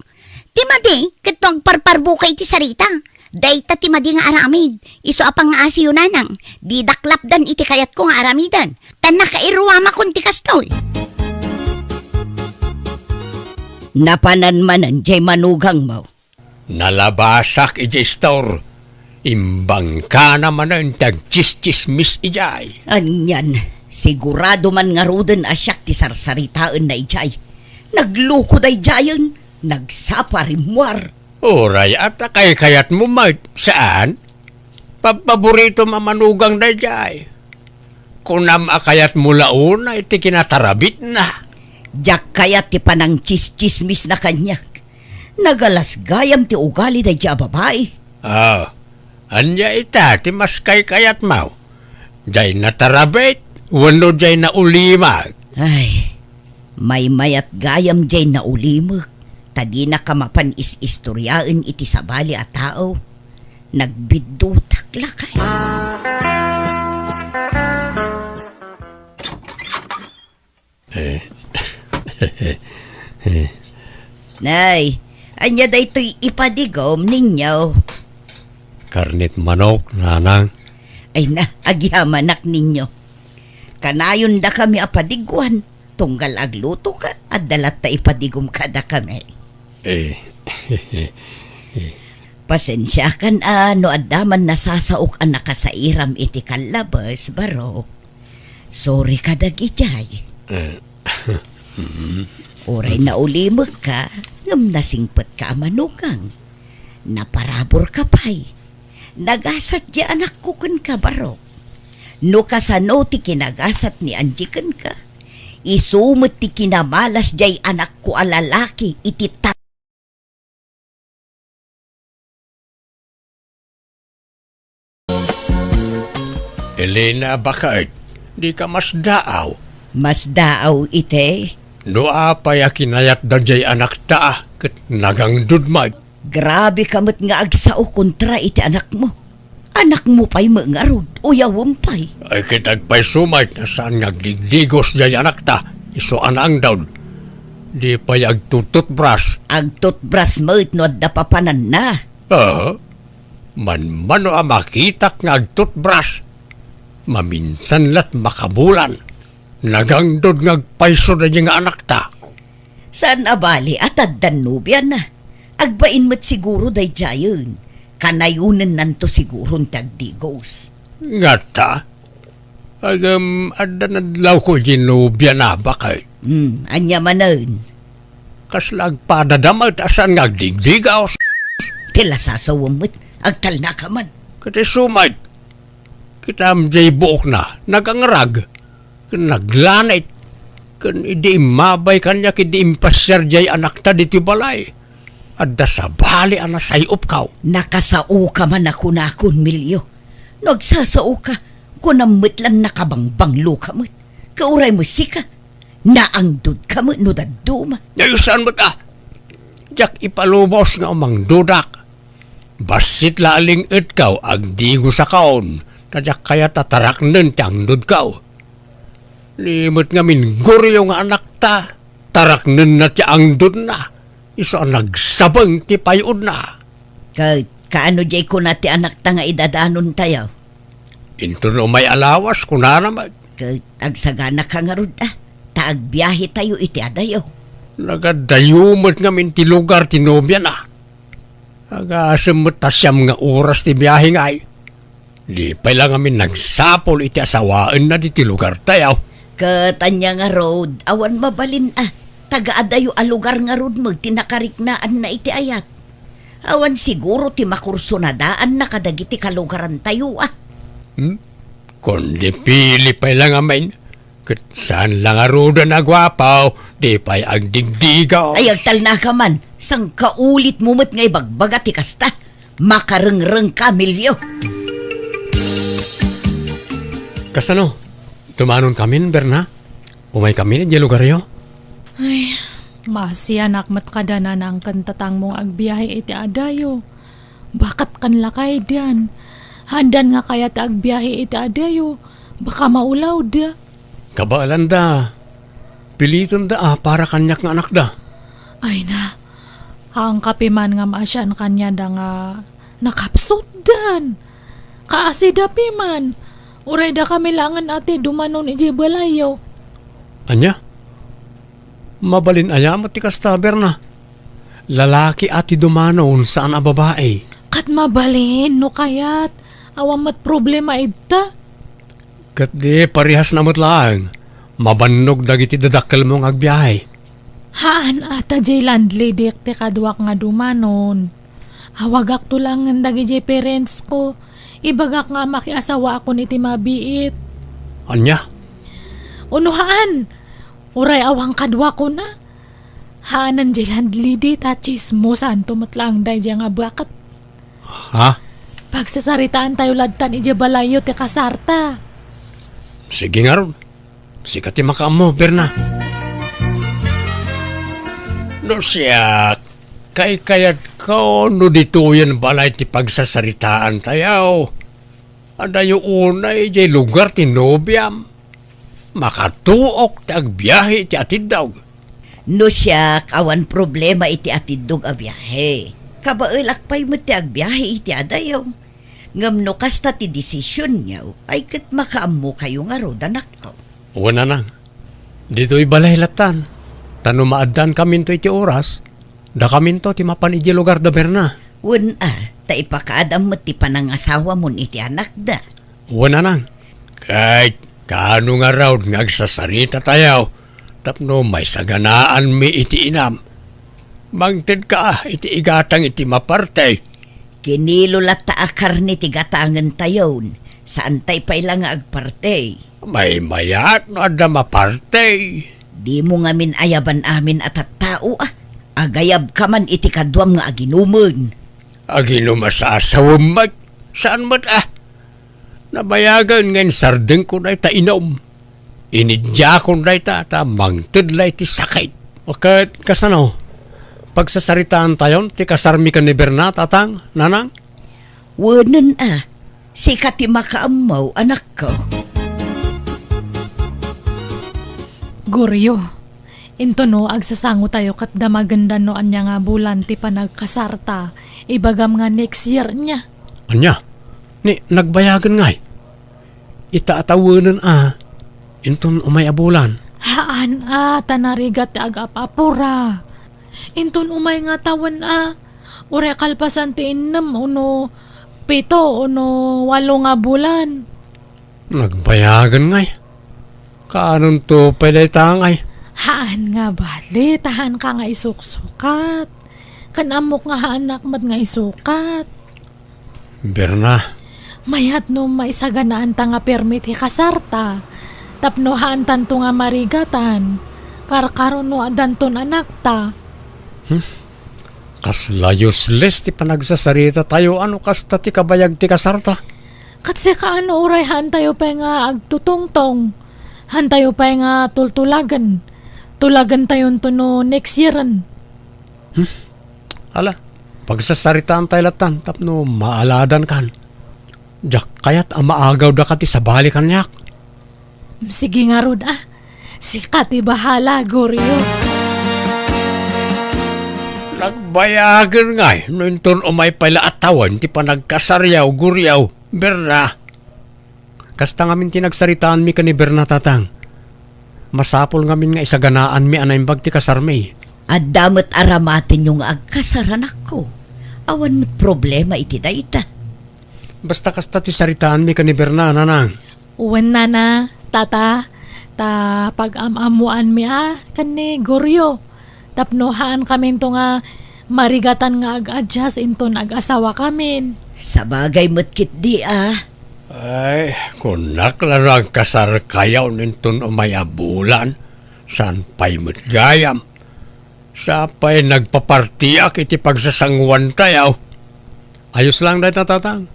Ti madi, ket no agparparbuka iti sarita, dayta ti madi nga aramid. Isu a pangngaasiyo, nanang, didak lapdan iti kayatko nga aramiden. Ta nakairuamakon ti kastoy. Napanan manen diay manugangmo. Nalabasak idiay istor. Imbangkana manen ti agtsistsismis idiay. Anian, sigurado man ngaruden a siak ti sarsaritaenna idiay. Nagluko daydiayen, nagsapa rimmuar. Uray, a ta kaykayatmo met, saan? Pabpaboritom a manugang daydiay. Kunam a kayatmo la unay ti kinatarabitna. Diak kayat ti panangtsistsismisna kaniak. Nagalas gayam ti ugali daydiay a babai. Ah, ania ita ti mas kaykayatmo? Diay natarabit wenno diay naulimek? Ay, maymayat gayam diay naulimek, ta dinaka mapan is-istoriaen iti sabali a tao. Nagbiddutak lakay. Eh. Nay, ania daytoy ipadigom ninyo? Karnet manok, nanang. Ay na, agyamanak ninyo. Kanayon dakami a padiguan. Tunggal aglutoka, adda latta ipadigom kadakami. Eh. Pasensiakan a no adda man nasasaok a nakasairam iti kallabes, Barok. Sorry kadagijay. Eh. Uray naulimekka, ngem nasingpetka a manugang. Naparaburka pay. Nagasat diay anakko kenka, Barok. No kasano ti kinagasat ni Angie kenka, isu met ti kinamalas diay anakko a lalaki iti ta- Elena, baket, dika masdaaw. Masdaaw iti? No apay a kinayatda diay anakta, ket nagangdud met. Grabe ka met nga agsao kontra iti anakmo. Anakmo pay met ngarud, uyawem pay. Ay, ket agpayso met a saan nga agdigdigos diay anakta, isu a naangdud. Di pay agtututbras. Agtutbras met no adda papananna. Ah, Manmano a makitak nga agtutbras, maminsan lat makabulan. Nagangdod nga agpayso daydi nga anakta. Saan a bali a ta addan nobiana. Agbain met siguro daydiayen. Kanayonennanto siguron ti agdigos. Ngata? Agem, addan adlawko idiay nobiana, baket. Hmm, ania manen? Kasla agpadada met a saan nga agdigdigaw. Ti lasasawem met, agtalnaka man. Ket isu met, kitam diay buokna, nagangrag, ken naglanit, ken idi immabay kaniak idi impasiar diay anakta ditoy balay, adda sabali a nasay-opkaw. Nakasaoka man a kunakon, Melio. No agsasaoka, kunam met lan nakabangbangloka met. Ket uray met sika, naangdodka met no dadduma. Ay, saan met a? Diak ipalubos nga umangdodak. Bassit la a ling-etkaw, agdigosakon, ta diak kayat a taraknen ti angdodkaw. Ni met ngamin, Goryo nga anakta, taraknenna ti angdodna, isu a nagsabeng ti pay-odna. Ket kaano diay kuna ti anakta nga idadanontayo? Inton umay a lawas, kunana met. Ket agsaganaka ngarud a, ta agbiahetayo iti adayo. Nagadayo met ngamin ti lugar ti nobiana. Agasem met ta siam nga oras ti biahe ngay. Di pay la ngamin nagsapul iti asawaenna ditoy lugartayo. Ket ania ngarud, awan mabalin a, taga adayo a lugar ngarud met ti nakariknaanna iti ayat. Awan siguro ti makursunadaanna kadagiti kalugarantayo a. Hmm? Kundi pili pay la ngamin, ket saan la ngaruden a guapo, di pay agdigdigaw. Ay, agtalnaka man, sangkaulitmo met nga ibagbaga ti kasta. Makarengrengka, Melio. Kasano? Dumanonkamin, Berna? Umaykamin idiay lugaryo? Ay, maasianak met kada nanang ken tatangmo nga agbiahe iti adayo. Baket ken lakaydan. Haandan nga kayat ti agbiahe iti adayo. Baka maulawda. Kabaelanda. Pilitenda a para kaniak nga anakda. Ay na, haanka piman nga maasian kaniada nga nakapsutdan. Kaasida piman. Uray dakami laengen a ti dumanon idiay balayyo. Ania? Mabalin aya met ti kasta, Berna? Lalaki a ti dumanon, saan a babai. Ket mabalin, no kayat. Awan met problema ita. Ket di parehasna met laeng, mabannog dagiti dadakkelmo nga agbiahe. Haan a ta diay landlady ti kaduak nga dumanon. Awagakto laengen dagidiay parents ko. Ibagak nga makiasawaakon iti mabiit. Ania? Uno haan. Uray awan kaduakon a. Haanen diay landlady ta tsismosanto met laeng daydiay nga baket. Ha? Pagsasaritaantayo lattan idiay balayyo ti kasarta. Sige ngarud. Sika ti makaammo, Berna. No siak, kaykayatko no ditoyen balay ti pagsasaritaantayo. Adayo unay idiay lugar ti nobiam. Makatuok ti agbiahe iti atiddog. No siak, awan problema iti atiddog a biahe. Kabaelak pay met ti agbiahe iti adayo. Ngem no kasta ti desisionyo, ay ket makaammokayo ngarud, anakko. Wen, nanang. Ditoy balay lattan. Ta no maaddaankaminto iti oras, dakaminto ti mapan idiay lugar da Berna. Wen a, ta ipakaadam met ti panangasawamon iti anakda. Wen, nanang. Ket kaano ngarud nga agsasaritatayo tapno maisaganaanmi iti inam? Mangtedka iti igatang iti maparti. Kinilo latta a karne ti gatangentayon. Saantay pay la nga agparti. Maymayat no adda maparti. Dimo ngamin ayaban amin a tattao a. Agayabka man iti kaduam nga aginumen. Aginum a sasawem met. Saan met a. Nabayagen nga insardengko dayta inum. Inidiakon dayta ta mangted la iti sakit. Ket kasano? Pagsasaritaantayon ti kasarmi ken ni Berna, tatang, nanang? Wenen a, sika ti makaammo, anakko. Goryo, intono agsasangotayo ket damagenda no ania nga bulan ti panagkasarta, ibagam nga next year nia. Ania? Ni, nagbayagen ngay? Ita a tawenen a, inton umay a bulan. Haan a, ta narigat ti agap-apura. Inton umay nga tawen a, uray kalpasan ti innem ono pito ono walo nga bulan. Nagbayagen ngay? Kaanonto pay dayta ngay? Haan nga bali, ta haanka nga isuksukat. Ken ammok nga haannak met nga isukat. Berna. Mayat no maisaganaanta nga permi ti kasarta. Tapno haantanto nga marigatan. Karkaro no addanton anakta. Hmm? Kasla useless ti panagsasarita tayo, ano kasta ti kabayag ti kasarta? Ket sika, ano, uray haantayo pay nga agtutungtong? Haantayo pay nga tultulagen? Tulagentayonto no next yearen. Hmm? Ala, pagsasaritaan tayo latan tapno maaladan kan. Diak kayat a maagaw daka ti sabali kaniak. Sige ngarud a. Sika ti bahala, Goryo. Nagbayagen ngay no inton umay pay la a tawen ti panagkasaryaw, Goryo, Berna. Kasta ngamin ti nagsaritaanmi ken ni Berna, tatang. Masapul ngamin nga isaganaanmi a naimbag ti kasarmi. Adda met aramatenyo nga agkasar, anakko. Awan met problema iti dayta. Basta kasta ti saritaanmi ken ni Berna, nanang. Wen, nana, tata, ta pag-am-ammoanmi a ken ni Goryo. Tapno haankaminto nga marigatan nga ag-adjust inton agasawakamin. Sabagay met ketdi a. Ay, kunak la no agkasarkayo inton umay a bulan. Saan pay met gayam? Sapay nagpapartiak iti pagsasanguantayo. Ayos lang dayta, tatang.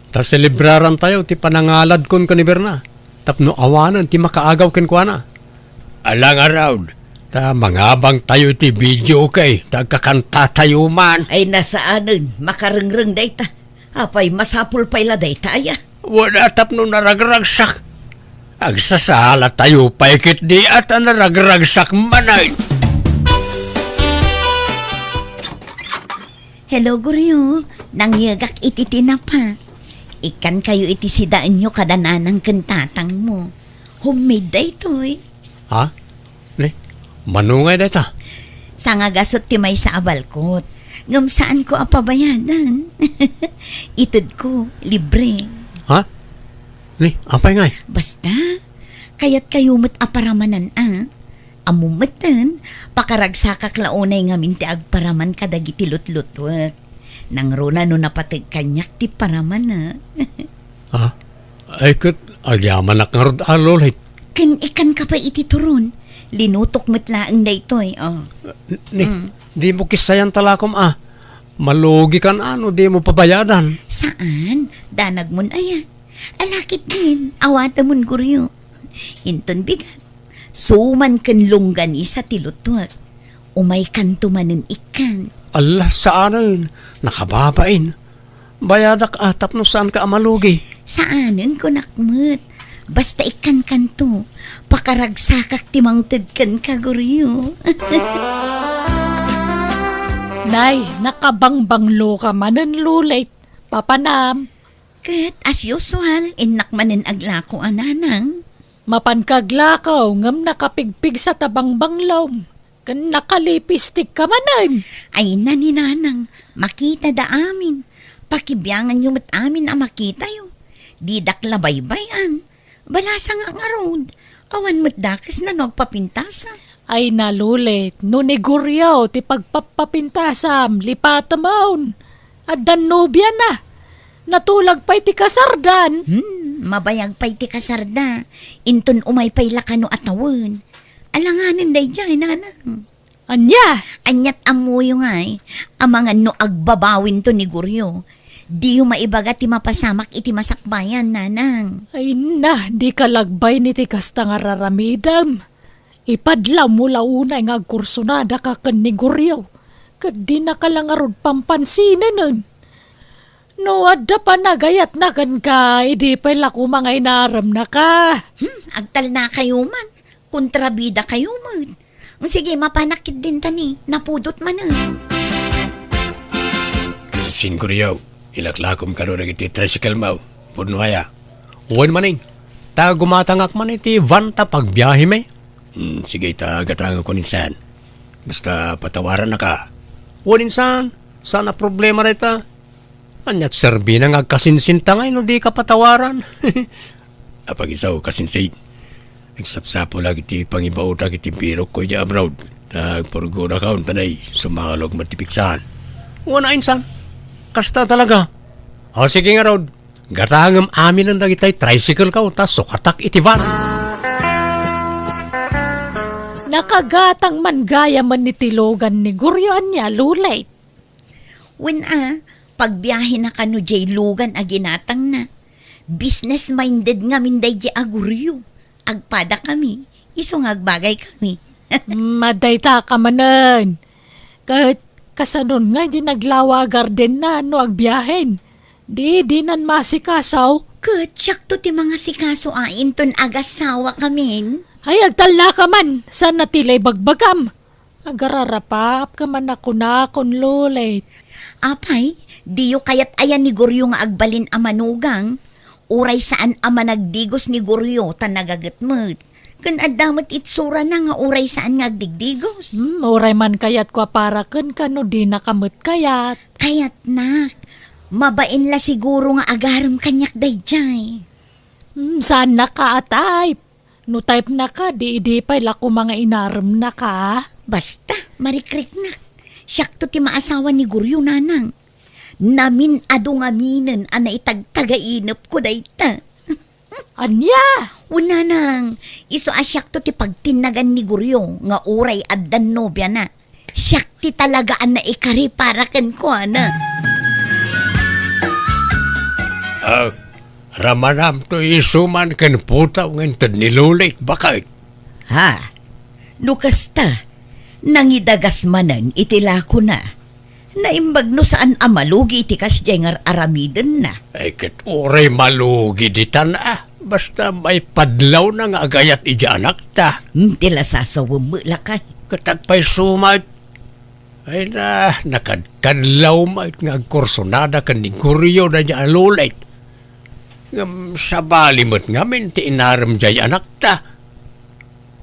Ta selebrarantayo ti panangaladkon ken ni Berna tapno awanen ti makaagaw kenkuana. Ala ngarud, ta mangabangtayo iti videoke ta agkakantatayo man. Ay, nasaanen, makarengreng dayta. Apay, masapul pay la dayta aya? Wala tapno naragragsak. Agsasala tayo pay ketdi a ta naragragsak manen. Hello, Goryo. Nangyegak iti tinapa. Ikkankayo iti sidaenyo kada nanang ken tatangmo. Homemade daytoy. Ha? Ni, mano ngay dayta? Sangagasut ti maysa a balkot. Ngem saanko a pabayadan. Itedko, libre. Ha? Ni, apay ngay? Basta, kayatkayo met a paramanan a. Ammom metten, pakaragsakak la unay ngamin ti agparaman kadagiti lutlutuek. Nangruna no napateg kaniak ti paramana. Ah, ay ket agyamanak ngarud a, Lolit. Ken ikkanka pay iti turon. Linutok met laeng daytoy, oh. Ni, mm, dimo kissayan talakom a. Malugikan a no dimo pabayadan. Saan? Danagmon aya? Ala ketdin, awatemon, Goryo. Inton bigat, suman ken longganisa ti lutuek. Umaykanto manen ikkan. Alla, saanen, nakababain. Bayadak a tapno saanka a malugi. Saanen, kunak met. Basta ikkankanto, pakaragsakak ti mangted kenka, Goryo. Nay, nakabangbangloka manen, Lolit. Papanam. Ket, as usual, innak manen aglako a nanang. Mapanka aglako, ngem nakapigpigsa ta bangbanglom. Ken nakalipistikka manen. Ay na ni nanang, makitada amin. Pakibianganyo met amin a makitayo. Didak la baybay-an. Balasangak ngarud. Awan met dakes na no agpapintasam. Ay na, Lolit, no ni Goryo ti pagpapapintasam, lipatemon. Addan nobiana. Natulag pay ti kasardan. Hmm, mabayag pay ti kasarda. Inton umay pay la kano a tawen. Alanganen daydiay, nanang. Ania? Aniat ammoyo ngay, amangan no agbabawinto ni Goryo. Diyo maibaga ti mapasamak iti masakbayan, nanang. Ay na, di ka lagbay ni ti kasta nga raramidem. Ipadlawmo la unay nga agkursunadaka ken ni Goryo, ket dinaka la ngarud pampansinenen. No adda panagayatna kenka, idi pay la koma nga inaremnaka. Hmm, agtalnakayo man. Kontrabidakayo met. Sige, mapanak ketdin ta ni, napudot manen. Sin Goryo, Ilaklakom kano dagiti tricycle mo, pudno aya? Wen manen, ta gumatangak man iti van ta pagbiahemi. Hmm, sige, ta gatangakon insan. Basta patawarannaka. Wen insan, saan a problema dayta. Aniat serbina nga agkasinsinta ngay no dika patawaran? Apagisaw, kasinsin. Nagsapsapulak iti pangibaotak iti birokko idiay abroad. Ta agpurgonakon, ta nay, sumalog met ti piksan. Wen a insan. Kasta talaga. O, sige ngarud. Gatangem aminen dagitay tricycle ko, ta sukatak iti van. Nakagatang man gayamen iti lugan ni Goryo, ania, Lulay? Wen a, pagbiahena kano diay lugan a ginatangna. Business-minded ngamin daydi a Goryo. Agpadakami, isu nga agbagaykami. Madayta ka manen. Ket kasanon nga di naglawa a gardenna no agbiahen? Di, dinan maasikaso. Ket siakto ti mangasikaso a inton agasawakamin. Ay, agtalla ka man. Saan a ti la ibagbagam? Agararapap ka man a kunakon, Lulay. Apay, diyo kayat aya ni Goryo nga agbalin a manugang? Uray saan a managdigos ni Goryo ta nagaget met. Ken adda met itsurana nga uray saan nga agdigdigos. Hmm, uray man kayatko a para kenka no dinaka met kayat. Kayatnak. Mabain la siguro nga agarem kaniak daydiay. Hmm, saannaka a type. No type-naka, di idi pay la koma nga inaremnaka. Basta, marikriknak. Siakto ti maasawa ni Goryo, nanang. Namin-adu ngaminen a naitagtagainepko dayta. Ania? O, nanang, isu a siakto ti pagtinnagan ni Goryo nga uray addan nobiana. Siak ti talaga a naikari para kenkuana. Ah, ramanam to isu man ken putaw nga inted ni Lulay, baket. Ha? No kasta, nangidagas manen iti lakona. Naimbag no saan a malugi iti kasdiay nga ar-aramidenna. Ay, ket uray malugi ditan a. Basta maipadlawna nga agayat idiay anakta. Hmm, ti lasasawem met lakay. Ket agpayso met. Ay na, nakadkadlaw met nga agkursunada ken ni Goryo daydiay a Lulay. Ngem sabali met ngamin ti inarem diay anakta.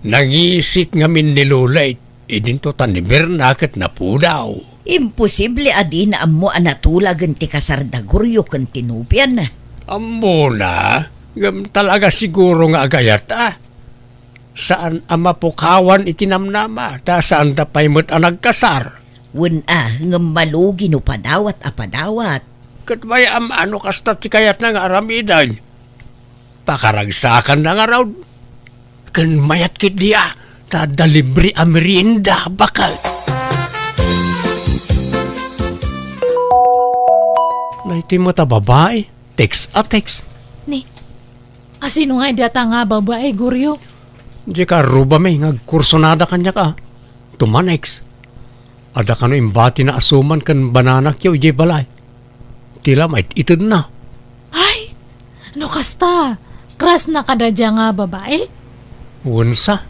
Nangisit ngamin ni Lulay, idinto ta ni Berna ket napudaw. Imposible a dina ammo a natulagen ti kasar da Goryo ken ti nobiana. Ammona, ngem talaga siguro nga agayat a. Saan a mapukawan iti namnama, ta saanda pay met a nagkasar. Wen a, ngem malugi no padawat a padawat. Ket mayat a no kasta ti kayatna nga aramiden. Pakaragsakanna ngarud. Ken mayat ketdi a, ta adda libre a merienda, baket. Daytoy met a babai, text a text. Ni, asino nga idi ta nga babai, Goryo? Diay karrubami nga agkursunada kaniak a. Tumanex. Adda kano imbatina a suman ken bananakyo idiay balay. Ti la mait-itedna. Ay! No kasta, crush na kada dia nga babai? Wensa,